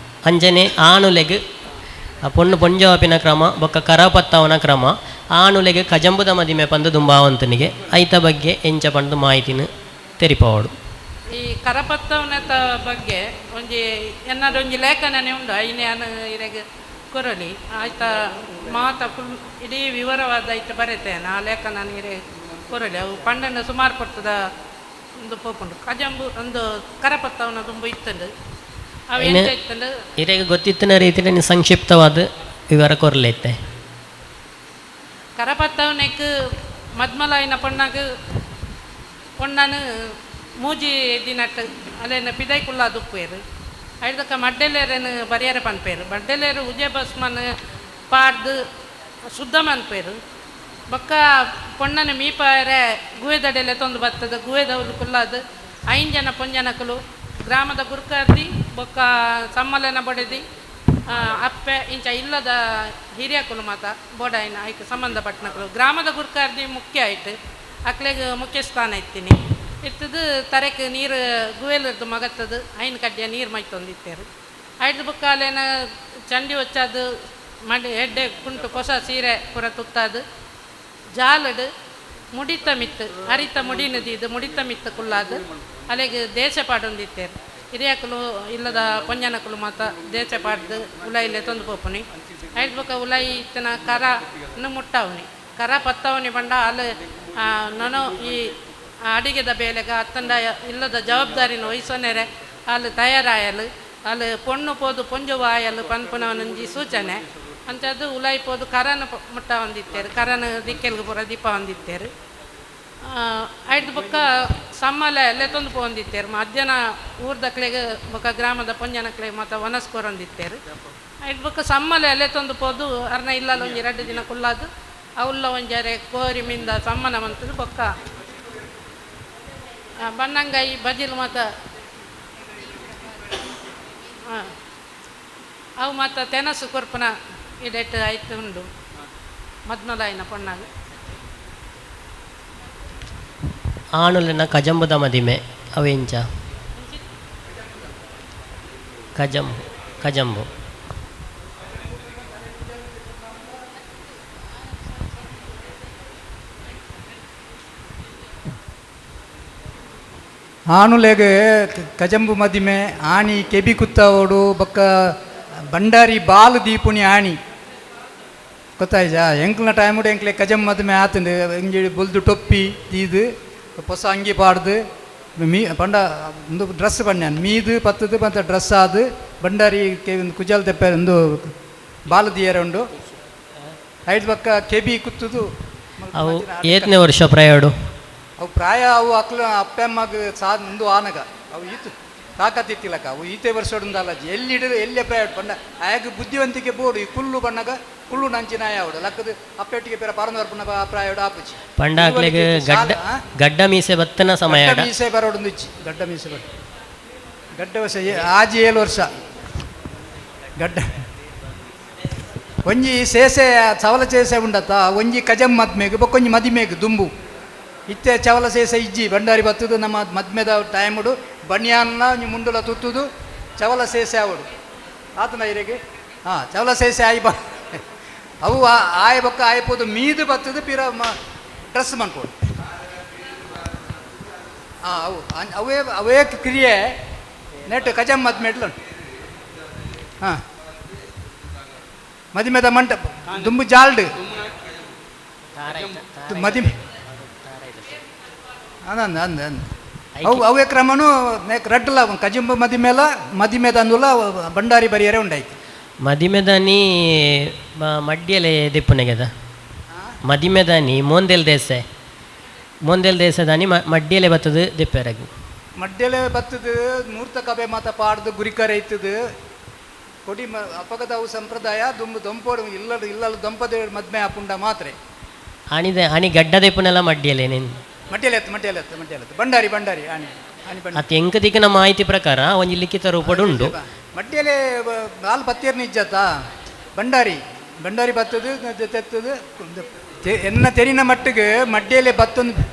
ಅಂಚನೆ ಆಣುಲೆಗ್ ಪೊಣ್ಣು ಪೊಂಜವಾಪಿನ ಕ್ರಮ ಬೊಕ್ಕ ಕರಪತ್ತವನ ಕ್ರಮ ಆಣುಲೆಗ್ ಕಜಂಬುದ ಮದಿಮೆ ಪಂದು ದುಂಬಾವಂತನಿಗೆ ಐತ ಬಗ್ಗೆ ಎಂಚ ಪಂದು ಮಾಹಿತಿನ ತೆರಿಪವಡು. ಈ ಕರಪತ್ತವನತ ಬಗ್ಗೆ ಒಂಜಿ ಎನ್ನಾದ ಒಂಜಿ ಲೇಖನನೇ ಉಂಡು ಐನೆ ಅನು ಇರೆಗ್ ಕೊರಲಿ ಆಯ್ತಾ ಮಾತ ಫುಲ್ ಇಡೀ ವಿವರವಾದ ಐತೆ ಬರೆತೇನೆ ಆ ಲೇಖನ ನೀರೇ ಕೊರಲಿ. ಅವು ಪಂಡನ ಸುಮಾರು ಪರ್ತದ ಒಂದು ಪೋಪುಂಡು ಕಜಂಬು ಒಂದು ಕರಪತ್ತವನ ತುಂಬ ಇತ್ತಂಡು ಅವು ಎಂಚ ಇತ್ತಂಡು ಇರೆಗ್ ಗೊತ್ತಿತ್ತಿನ ರೀತಿಯಲ್ಲಿ ಸಂಕ್ಷಿಪ್ತವಾದ ವಿವರ ಕೊರಲೈತೆ. ಕರಪತ್ತವನೆಕ್ ಮದ್ಮಲಾಯಿನ ಪೊಣ್ಣಗ್ ಪೊಣ್ಣನು ಮೂಜಿ ದಿನಟ್ ಅಲ್ಲೇನ ಪಿದೈ ಕುಲ್ಲ ದುಪ್ಪೇರು ಐದಕ್ಕ ಮಡ್ಡೆಲೇರನು ಬರಿಯರ ಪನ್ಪೇರು ಮಡ್ಡೆಲೇರು ಉಜಯ ಬಸ್ಮನ್ ಪಾಡ್ದು ಶುದ್ಧ ಮನ್ಪೇರು ಬೊಕ್ಕ ಪೊಣ್ಣನ ಮೀಪಾಯರೆ ಗುವೆದಡೆಲೆ ತೊಂದು ಬರ್ತದೆ ಗುವೆದವಲು ಕುಲ್ಲಾದು ಐನ್ ಜನ ಪೊಂಜನಕುಲು ಗ್ರಾಮದ ಗುರುಕಾರ್ದಿ ಬೊಕ್ಕ ಸಮ್ಮಲನ ಬೊಡೆದಿ ಅಪ್ಪೆ ಇಂಚ ಇಲ್ಲದ ಹಿರಿಯಕುಲು ಮಾತ ಬೋಡಾಯಿನ ಐಕ್ ಸಂಬಂಧಪಟ್ಟನಕುಲು ಗ್ರಾಮದ ಗುರುಕಾರ್ದಿ ಮುಖ್ಯ ಆಯ್ತು ಅಕ್ಲೆಗ್ ಮುಖ್ಯ ಸ್ಥಾನ ಇತ್ತೀನಿ ಇತ್ತದು ತರೆಕ್ ನೀರು ಗುವೆಲರ್ದು ಮಗತ್ತದು ಐನ್ ಕಡ್ಡಿಯ ನೀರು ಮೈತೊಂದಿತ್ತೇರು ಐದು ಬುಕ್ಕಾಲೇನ ಚಂಡಿ ಹೊಚ್ಚಾದು ಮಡಿ ಎಡ್ಡೆ ಕುಂಟು ಹೊಸ ಸೀರೆ ಪೂರ ತುತ್ತಾದು ಜಾಲಡು ಮುಡಿತ ಮಿತ್ತು ಅರಿತ ಮುಡಿ ನದಿದು ಮುಡಿತ ಮಿತ್ತು ಕುಲ್ಲಾದು ಅಲೆಗ್ ದೇಶ ಪಾಡೊಂದಿತ್ತೇರು ಹಿರಿಯಕುಲು ಇಲ್ಲದ ಪೊಂಜನಕುಲು ಮಾತ ದೇಶ ಪಾಡ್ದು ಉಲೈಲೆ ತೊಂದು ಪೋಪುನಿ ಐದು ಬೊಕ್ಕ ಉಲೈ ಇತ್ತನ ಕರ ಮುಟ್ಟಾವನಿ ಕರ ಪತ್ತವನಿ ಬಂಡ ಅಲ್ಲಿ ನಾನು ಈ ಅಡಿಗೆದ ಬೇಲೆಗ ಅತ್ತಂಡ ಇಲ್ಲದ ಜವಾಬ್ದಾರಿನ ವಹಿಸೋನೆರೆ ಅಲ್ಲಿ ತಯಾರಾಯಲು ಅಲ್ಲಿ ಪೊಣ್ಣು ಪೋದು ಪೊಂಜುವ ಆಯಲು ಪನ್ಪುನವನಂಜಿ ಸೂಚನೆ ಅಂಚದು ಉಲಾಯಿ ಪೋದು ಕರನ ಮುಟ್ಟ ಹೊಂದಿತ್ತೇರು ಕರನ ದಿಕ್ಕೆಲ್ಗೆ ಪೂರ ದೀಪ ಹೊಂದಿತ್ತೇರು ಐದು ಬೊಕ್ಕ ಸಮ್ಮಲೆ ಅಲ್ಲೇ ತೊಂದು ಪೋಂದಿತ್ತೇರು ಮಧ್ಯಾಹ್ನ ಊರ್ದಕ್ಲೆಗ್ ಬೊಕ್ಕ ಗ್ರಾಮದ ಪೊಂಜನಕ್ಲೆಗ್ ಮಾತ ವನಸ್ಕೊರೊಂದಿತ್ತೇರು ಐದು ಬೊಕ್ಕ ಸಮ್ಮಲೆ ಅಲ್ಲೇ ತೊಂದು ಪೋದು ಅರ್ನ ಇಲ್ಲಲ್ಲ ಒಂಜಿ ರಡ್ಡು ದಿನ ಕುಲ್ಲಾದು ಅವುಲ್ಲ ಒಂಜಾರೆ ಕೋರಿ ಮಿಂದ ಸಮ್ಮನ ಮಂತದ್ದು ಬೊಕ್ಕ ಬನ್ನಂಗಾಯಿ ಬಜಿಲ್ ಮಾತ ಅವು ಮಾತ ತೆನಸು ಕೊರ್ಪುನ ಇಡೆಟ್ ಆಯ್ತು ಉಂಡು ಮದ್ಮಲಾಯಿನ ಪೊಣ್ಣಾಗ. ಆಣುಲೆನ ಕಜಂಬುದ ಮದಿಮೆ ಅವೆಂಚ ಕಜಂಬು ಕಜಂಬು ಆಣುಲೆಗ್ ಕಜಂಬು ಮದಿಮೆ ಆಣಿ ಕೆಬಿ ಕುತ್ತವಡು ಬೊಕ್ಕ ಬಂಡಾರಿ ಬಾಲು ದೀಪುಣಿ ಆಣಿ ಗೊತ್ತಾಯ್ಜಾ ಎಂಕ್ಲ ಟೈಮುಡು ಎಂಕ್ಲೆ ಕಜಂಬು ಮದಿಮೆ ಆತಂಡು ಇಂಜಿ ಬೊಲ್ದು ಟೊಪ್ಪಿ ದೀದು ಹೊಸ ಅಂಗಿ ಪಾಡ್ದು ಮೀ ಪಂಡ ಒಂದು ಡ್ರೆಸ್ ಪಂಡ್ಯಾನ್ ಮೀದು ಪತ್ತದು ಪಂತ ಡ್ರೆಸ್ ಆದು ಬಂಡಾರಿ ಕೆ ಒಂದು ಕುಜಲ್ ತೆಪ್ಪೆ ಒಂದು ಬಾಲು ದಿಯರ ಉಂಡು ಐದು ಪಕ್ಕ ಕೆಬಿ ಕುತ್ತುದು. ಅವು ಏತನೇ ವರ್ಷ ಪ್ರಾಯೋಡು? ಅವು ಪ್ರಾಯ ಅವು ಅಕ್ಲ ಅಪ್ಪ ಅಮ್ಮಗ್ ಸಾ ಮುಂದು ಆನಗ ಅವು ಈತು ತಾಕತ್ತಿತ್ತಿಲ್ಲಕ್ಕ ಅವು ಈತೆ ವರ್ಷಡುಂದಲ್ಲ ಎಲ್ಲಿ ಎಲ್ಲೇ ಪ್ರಾಯ ಪಂಡ ಆಯಾಗ ಬುದ್ಧಿವಂತಿಕೆ ಬೋಡು ಈ ಕುಲ್ಲು ಬಣ್ಣಗ ಕುಲ್ಲು ನಂಚಿನ ಆವಡು ಲಕ್ಕದ ಅಪ್ಪೆಟ್ಟಿಗೆ ಪೇರ ಪರನವರ್ಪುನ ಪ್ರಾಯೋಡು ಆಪುಜಿ ಪಂಡ ಅಕ್ಲೆಗ್ ಗಡ್ಡ ಗಡ್ಡ ಮೀಸೆ ಬತ್ತನ ಸಮಯ ಗಡ್ಡ ಮೀಸೆ ಬರೋಡು ಇಚ್ಚಿ ಗಡ್ಡ ಮೀಸೆ ಬರ ಗಡ್ಡ ವರ್ಷ ಆಜಿ 7 ವರ್ಷ ಗಡ್ಡ ಒಂಜಿ ಸೇಸೆ ಚವಲ ಸೇಸೆ ಉಂಡತ್ತ ಒಂಜಿ ಕಜಂ ಮದ್ಮೇಗ್ ಬೊಕ್ಕೊಂಜಿ ಮದಿಮೇಗ್ ದುಂಬು ಇತ್ತೆ ಚವಲ ಸೇಸೆ ಇಜ್ಜಿ ಬಂಡಾರಿ ಬತ್ತದು ನಮ್ಮ ಮದ್ಮೆದ ಟೈಮುಡು ಬನಿಯಾನ್ನ ಒಂಜಿ ಮುಂಡುಲ ತುತ್ತುದು ಚವಲ ಸೇಸೆ ಆವಡು ಆತನ ಇರೆಗೆ ಹಾಂ ಚವಲ ಸೇಸೆ ಆಯಿ ಬ ಅವು ಆಯ ಬೊಕ್ಕ ಆಯ್ಪೋದು ಮೀದು ಬತ್ತದು ಪಿರ ಡ್ರೆಸ್ ಮನ್ಪೋಡು ಹಾಂ ಅವು ಅವೇ ಅವೇ ಕ್ರಿಯೆ ನೆಟ್ ಕಜಂ ಮದ್ಮೆಡ್ಲು ಹಾಂ ಮದಿಮೆದ ಮಂಟ ದುಂಬು ಜಾಲ್ಡ್ ಮದಿಮೆ ಅಂದ ಅಂದ ಅಂದ ಅವು ಅವೇ ಕ್ರಮನು ರಡ್ಡಲ ಕಜಿಂಬ ಮದಿಮೇಲ ಮದಿಮೆದ ಅಂದುಲ ಬಂಡಾರಿ ಬರಿಯರೆ ಉಂಡಾಯ್ತು. ಮದಿಮೆದಾನಿ ಮಡ್ಡಿಯಲೆ ದೆಪ್ಪುನೆಗೆದ ಮದಿಮೆದಾನಿ ಮೋಂದೆಲ್ ದೇಸೆ ಮೋಂದೆಲ್ ದೇಸೆದಾನಿ ಮಡ್ಡಿಯಲೆ ಬತ್ತದು ದೆಪ್ಪೆರಗು ಮಡ್ಡಿಯಲೆ ಬತ್ತದು ಮೂರ್ತ ಕಬೆ ಮಾತ ಪಾಡ್ದು ಗುರಿಕರೆ ಇತ್ತದು ಕೊಡಿ ಅಪಗದ ಅವು ಸಂಪ್ರದಾಯ ದುಂಬು ದೊಂಪೋಡು ಇಲ್ಲ ಇಲ್ಲಲ್ಲ ದೊಂಪದ ಮದ್ಮೆ ಆಪುಂಡ ಮಾತ್ರೆ ಆಣಿದ ಆಣಿ ಗಡ್ಡ ದೆಪ್ಪುನೆಲ್ಲ ಮಡ್ಡಿಯಲೆ ನೀನು ಮಡ್ಡಿಯಲೆ ಎತ್ತು ಮಡ್ಡಿಯಲೆ ಎತ್ತು ಮಡ್ಡಿಯಲೆ ಎತ್ತು ಬಂಡಾರಿ ಬಂಡಾರಿ ಆಣಿ ಆಣಿ ಬಂಡಾರಿ ಅತ್ ಎಂಕ ದಿಕ್ಕಿನ ಮಾಹಿತಿ ಪ್ರಕಾರ ಒಂಜಿ ಲಿಖಿತ ರೂಪಡು ಉಂಡು ಮಡ್ಡಿಯಲೆ ಬಾಲ್ ಪತ್ತೇರ್ನ ಇಜ್ಜತ್ತ ಬಂಡಾರಿ ಬಂಡಾರಿ ಬತ್ತದು ತೆತ್ತದು ಎನ್ನ ತೆರಿನ ಮಟ್ಟಿಗೆ ಮಡ್ಡಿಯಲೆ ಬತ್ತೊಂದು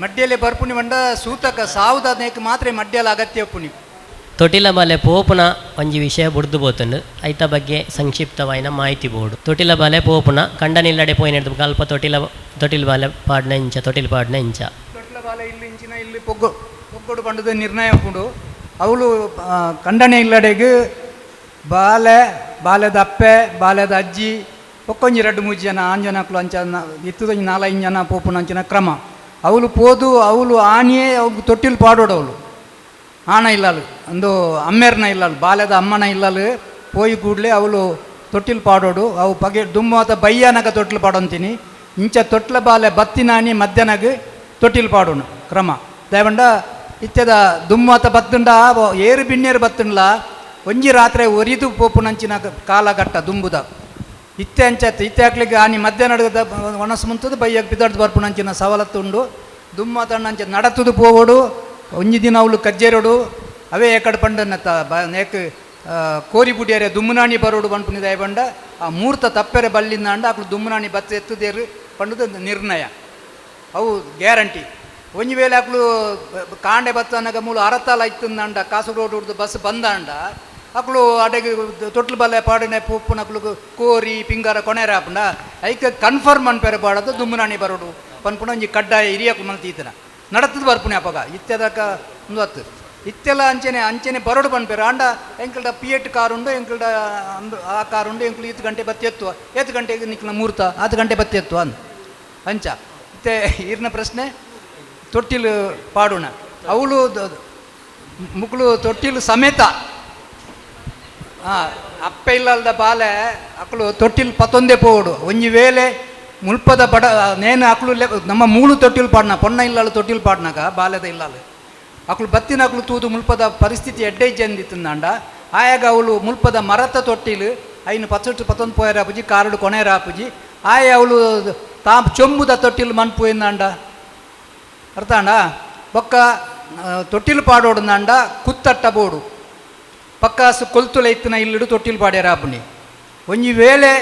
ಮಡ್ಡಿಯಲೆ ಬರ್ಪುಣಿ ಬಂಡ ಸೂತಕ ಸಾವುದ ಮಾತ್ರ ಮಡ್ಡಿಯಲ ಅಗತ್ಯ ಪುಣಿ. ತೊಟಿಲ ಬಾಲೆ ಪೋಪುನ ಒಂಜಿ ವಿಷಯ ಬುಡ್ದು ಪೋತುಂಡು ಐತ ಬಗ್ಗೆ ಸಂಕ್ಷಿಪ್ತವಾಯಿನ ಮಾಹಿತಿ ಬೋರ್ಡು. ತೊಟಿಲ ಬಾಲೆ ಪೋಪುನ ಕಂಡನಿಲ್ಲಡೆ ಪೋಯಿನ ಅಲ್ಪ ತೊಟಿಲ ತೊಟಿಲ್ ಬಾಲೆ ಪಾಡ್ನ ಇಂಚ ತೊಟಿಲ್ ಪಾಡ್ನ ಇಂಚ ತೊಟಿಲ ಬಾಲೆ ಇಲ್ಲಿ ಇಂಚಿನ ಇಲ್ಲಿ ಪೊಗ್ಗು ಪೊಗ್ಗೊಡು ಪಂಡದ ನಿರ್ಣಯ ಉಂಡು. ಅವಳು ಕಂಡನೆ ಇಲ್ಲಡೆಗೆ ಬಾಲೆ ಬಾಲೆದ ಅಪ್ಪೆ ಬಾಲೆದ ಅಜ್ಜಿ ಬೊಕ್ಕೊಂಜಿ ರಡ್ಡ್ ಮೂಜಿ ಜನ ಆಂಜನಕ್ಲು ಅಂಚ ಇತ್ತದೊಂಜಿ ನಾಲೈದು ಜನ ಪೋಪುನ ಅಂಚಿನ ಕ್ರಮ. ಅವಳು ಪೋದು ಅವಳು ಆನಿಯೇ ಅವು ತೊಟ್ಟಿಲು ಪಾಡೋಡು ಅವಳು ಆಣ ಇಲ್ಲಲು ಅಂದು ಅಮ್ಮೇರ್ನ ಇಲ್ಲಲು ಬಾಲ್ಯದ ಅಮ್ಮನ ಇಲ್ಲಲು ಪೋಯಿ ಕೂಡಲೇ ಅವಳು ತೊಟ್ಟಿಲು ಪಾಡೋಡು. ಅವು ಪಗೆ ದುಮ್ಮು ಬಯ್ಯನಗ ತೊಟ್ಟಿಲು ಪಾಡೊಂತೀನಿ ಇಂಚ ತೊಟ್ಲ ಬಾಲೆ ಬತ್ತಿನಾನಿ ಮಧ್ಯಾಹ್ನಗ ತೊಟ್ಟಿಲು ಪಾಡೋಣ ಕ್ರಮ. ದಯವಂಡ ಇತ್ಯದ ದುಮ್ಮು ಬತ್ತುಂಡ ಏರು ಬಿನ್ನೇರು ಬತ್ತುಂಡ್ಲ ಒಂಜಿ ರಾತ್ರಿ ಒರಿದು ಪೋಪುನಂಚಿನ ಕಾಲಘಟ್ಟ ದುಂಬುದ ಇತ್ತೆ ಅಂಚತ್ತು ಇತ್ತೆ ಹಾಕ್ಲಿಕ್ಕೆ ಆನಿ ಮಧ್ಯಾಹ್ನ ಒಣಸು ಮುಂತದ ಬಯ್ಯಕ್ಕೆ ಬಿದಡ್ದು ಬರ್ಪುನಂಚಿನ ಸವಲತ್ತು ಉಂಡು. ದುಮ್ಮ ತಣ್ಣಂಚ ನಡತುದು ಪೋವೋಡು ಒಂಜಿ ದಿನ ಅವಳು ಕಜ್ಜೇರೋಡು ಅವೇ ಏಕಡ್ ಪಂಡನ್ನ ತ ನೇಕ್ ಕೋರಿ ಬುಡಿಯರೆ ದುಮ್ಮನಾಣಿ ಬರೋಡು ಪನ್ಪುನಿ ದಯಬಂಡ ಆ ಮೂರ್ತ ತಪ್ಪೆರೆ ಬಲ್ಲಿಂದ ಅಕ್ಲು ದುಮ್ಮನಾಣಿ ಬತ್ತ ಎತ್ತುದೇರು ಪಂಡದ ನಿರ್ಣಯ ಅವು ಗ್ಯಾರಂಟಿ. ಒಂಜಿ ವೇಳೆ ಅಕ್ಲು ಕಾಂಡೆ ಬತ್ತನಗ ಮೂಲು ಅರತಾಲ ಇತ್ತಂದ ಕಾಸರಗೋಡು ಹಿಡ್ದು ಬಸ್ ಬಂದಾಂಡ ಅಕ್ಲು ಅಡೆಗೆ ತೊಟ್ಲು ಬಲ್ಲೆ ಪಾಡನೆ ಪೂಪುನಕ್ಲು ಕೋರಿ ಪಿಂಗಾರ ಕೊಣೆರ ಆಪುಂಡ ಐಕ ಕನ್ಫರ್ಮ್ ಅನ್ಪೆರೆ ಪಾಡೋದು ದುಮ್ಮನಾಣಿ ಬರೋಡು ಪನ್ಪುನ ಒಂಜಿ ಕಡ್ಡಾಯ ಹಿರಿಯಕ್ಲು ಮಲ್ತೀತನ ನಡತದ ಬರ್ಪುಣೆ ಅಪಗ ಇತ್ತೆದಕ ಒಂದು ಹತ್ತು ಇತ್ತೆಲ್ಲ ಅಂಚೆನೆ ಅಂಚೆನೆ ಬರೋಡು ಪನ್ಪೆರು ಆಂಡ ಎಂಕಲ್ಡ ಪಿ ಎಟ್ ಕಾರ್ ಉಂಡು ಎಂಕಲ್ಡ ಆ ಕಾರ್ ಉಂಡು ಎಂಕುಲು ಈತ್ ಗಂಟೆ ಬತ್ತಿ ಎತ್ತುವ ಏತ್ ಗಂಟೆಗೆ ನಿಕ್ಲ ಮೂರ್ತ ಆತು ಗಂಟೆ ಬತ್ತಿ ಎತ್ತುವ ಅಂದ್ ಅಂಚ. ಇತ್ತೆ ಈರ್ನ ಪ್ರಶ್ನೆ ತೊಟ್ಟಿಲು ಪಾಡೋಣ ಅವಳು ಮುಕ್ಳು ತೊಟ್ಟಿಲು ಸಮೇತ ಅಪ್ಪೆ ಇಲ್ಲಲ್ದ ಬಾಲೆ ಅಕ್ಲು ತೊಟ್ಟಿಲು ಪತ್ತೊಂದೇ ಪೋವಡು ಒಂಜಿ ವೇಳೆ ಮುಲ್ಪದ ಬಡ ನೇನು ಅಕ್ಲು ನಮ್ಮ ಮೂಲು ತೊಟ್ಟಿಲು ಪಾಡ್ನ ಪೊಣ್ಣ ಇಲ್ಲಲು ತೊಟ್ಟಿಲು ಪಾಡ್ನಾಗ ಬಾಲೆದ ಇಲ್ಲಲು ಅಕ್ಲು ಬತ್ತಿನ ಅಕ್ಲು ತೂದು ಮುಲ್ಪದ ಪರಿಸ್ಥಿತಿ ಎಡ್ಡೆ ಜಂದಿತ್ತಂದಾಂಡ ಆಯಾಗ ಅವಳು ಮುಲ್ಪದ ಮರತ ತೊಟ್ಟಿಲು ಐನು ಪತ್ತೊಟ್ಟು ಪತ್ತೊಂದು ಪೋಯರ ಆಪುಜಿ ಕಾರಡು ಕೊನೆಯರ ಆಪುಜಿ ಆಯ ಅವಳು ತಾ ಚೊಂಬುದ ತೊಟ್ಟಿಲು ಮನ್ಪು ಎಂದಾಂಡ ಅರ್ಥ ಅಣ್ಣ. ಬೊಕ್ಕ ತೊಟ್ಟಿಲು ಪಾಡೋಡುಂದಾಂಡ ಕುತ್ತಟ್ಟ ಬೋಡು ಪಕ್ಕಾಸು ಕೊಲ್ತುಲ ಇತ್ತಿನ ಇಲ್ಲಿಡು ತೊಟ್ಟಿಲು ಪಾಡ್ಯಾರ ಆಪುಣಿ ಒಂಜಿ ವೇಳೆ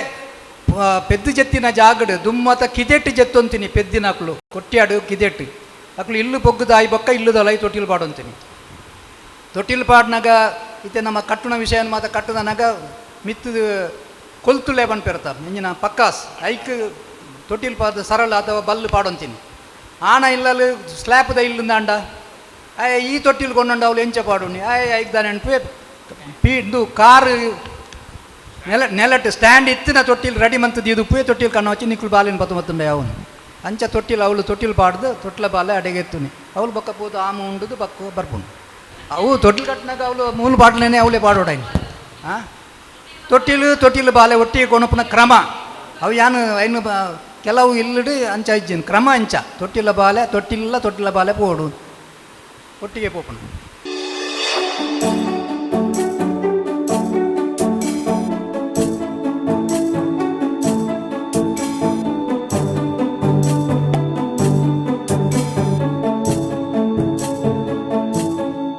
ಪೆದ್ದು ಜೆತ್ತಿನ ಜಾಗಡು ದುಮ್ಮತ ಕಿದೆಟ್ಟು ಜೆತ್ತೊಂತೀನಿ ಪೆದ್ದಿನ ಅಕ್ಲು ಕೊಟ್ಯಾಡು ಕಿದೆಟ್ಟು ಅಕ್ಲು ಇಲ್ಲು ಪೊಗ್ಗುದಾಯಿ ಬೊಕ್ಕ ಇಲ್ಲುದಲೈ ತೊಟ್ಟಿಲು ಪಾಡೊಂತೀನಿ. ತೊಟ್ಟಿಲು ಪಾಡ್ನಾಗ ಇತ್ತೆ ನಮ್ಮ ಕಟ್ಟುನ ವಿಷಯ ಮಾತ ಕಟ್ಟುದನಾಗ ಮಿತ್ತದ ಕೊಲ್ತುಲೆ ಪನ್ಪಿರ್ತ ಇಂಜಿನ ಪಕ್ಕಾಸ್ ಐಕ್ ತೊಟ್ಟಿಲು ಪಾದ ಸರಳ ಅಥವಾ ಬಲ್ಲು ಪಾಡೊಂತೀನಿ. ಆಣ ಇಲ್ಲಲು ಸ್ಲ್ಯಾಪ್ದ ಇಲ್ಲುಂದಾಂಡ ಆಯ್ ಈ ತೊಟ್ಟಿಲು ಕೊಂಡೊಂಡು ಅವಳು ಎಂಚ ಪಾಡುನಿ ಆಯ್ ಐಕ್ ದಾನೆ ಪೀ ಕಾರು ನೆಲ ನೆಲಟ್ ಸ್ಟ್ಯಾಂಡ್ ಇತ್ತಿನ ತೊಟ್ಟಿಲು ರೆಡಿ ಮಂತದ್ದು ಇದು ಪುಯೆ ತೊಟ್ಟಿಲು ಕಣ್ಣು ವಚ್ಚಿ ನಿಕ್ಲು ಬಾಲಿನ ಪತ್ತು ಮತ್ತುಂಡೆ ಅವನು ಅಂಚ ತೊಟ್ಟಿಲು ಅವಳು ತೊಟ್ಟಿಲು ಪಾಡ್ದು ತೊಟ್ಲ ಬಾಲೆ ಅಡೆಗೆ ಎತ್ತುನಿ ಅವಳು ಬೊಕ್ಕ ಪೋದು ಆಮ ಉಂಡುದು ಬಕ್ಕ ಬರ್ಪುಂಡು ಅವು ತೊಟ್ಟಿಲು ಕಟ್ಟಿನಾಗ ಅವಳು ಮೂಲು ಬಾಟ್ಲೇನೆ ಅವಳೇ ಪಾಡೋಡಾಯ್ನು. ಹಾಂ ತೊಟ್ಟಿಲು ತೊಟ್ಟಿಲು ಬಾಲೆ ಒಟ್ಟಿಗೆ ಕೊಣಪುನ ಕ್ರಮ ಅವು ಯಾನು ಐನು ಕೆಲವು ಇಲ್ಲಡು ಅಂಚ ಇಜ್ಜಿನ ಕ್ರಮ ಅಂಚ ತೊಟ್ಟಿಲ ಬಾಲೆ ತೊಟ್ಟಿಲ್ಲ ತೊಟ್ಟಿಲ ಬಾಲೆ ಪೋಡು ಒಟ್ಟಿಗೆ ಪೋಪುನ.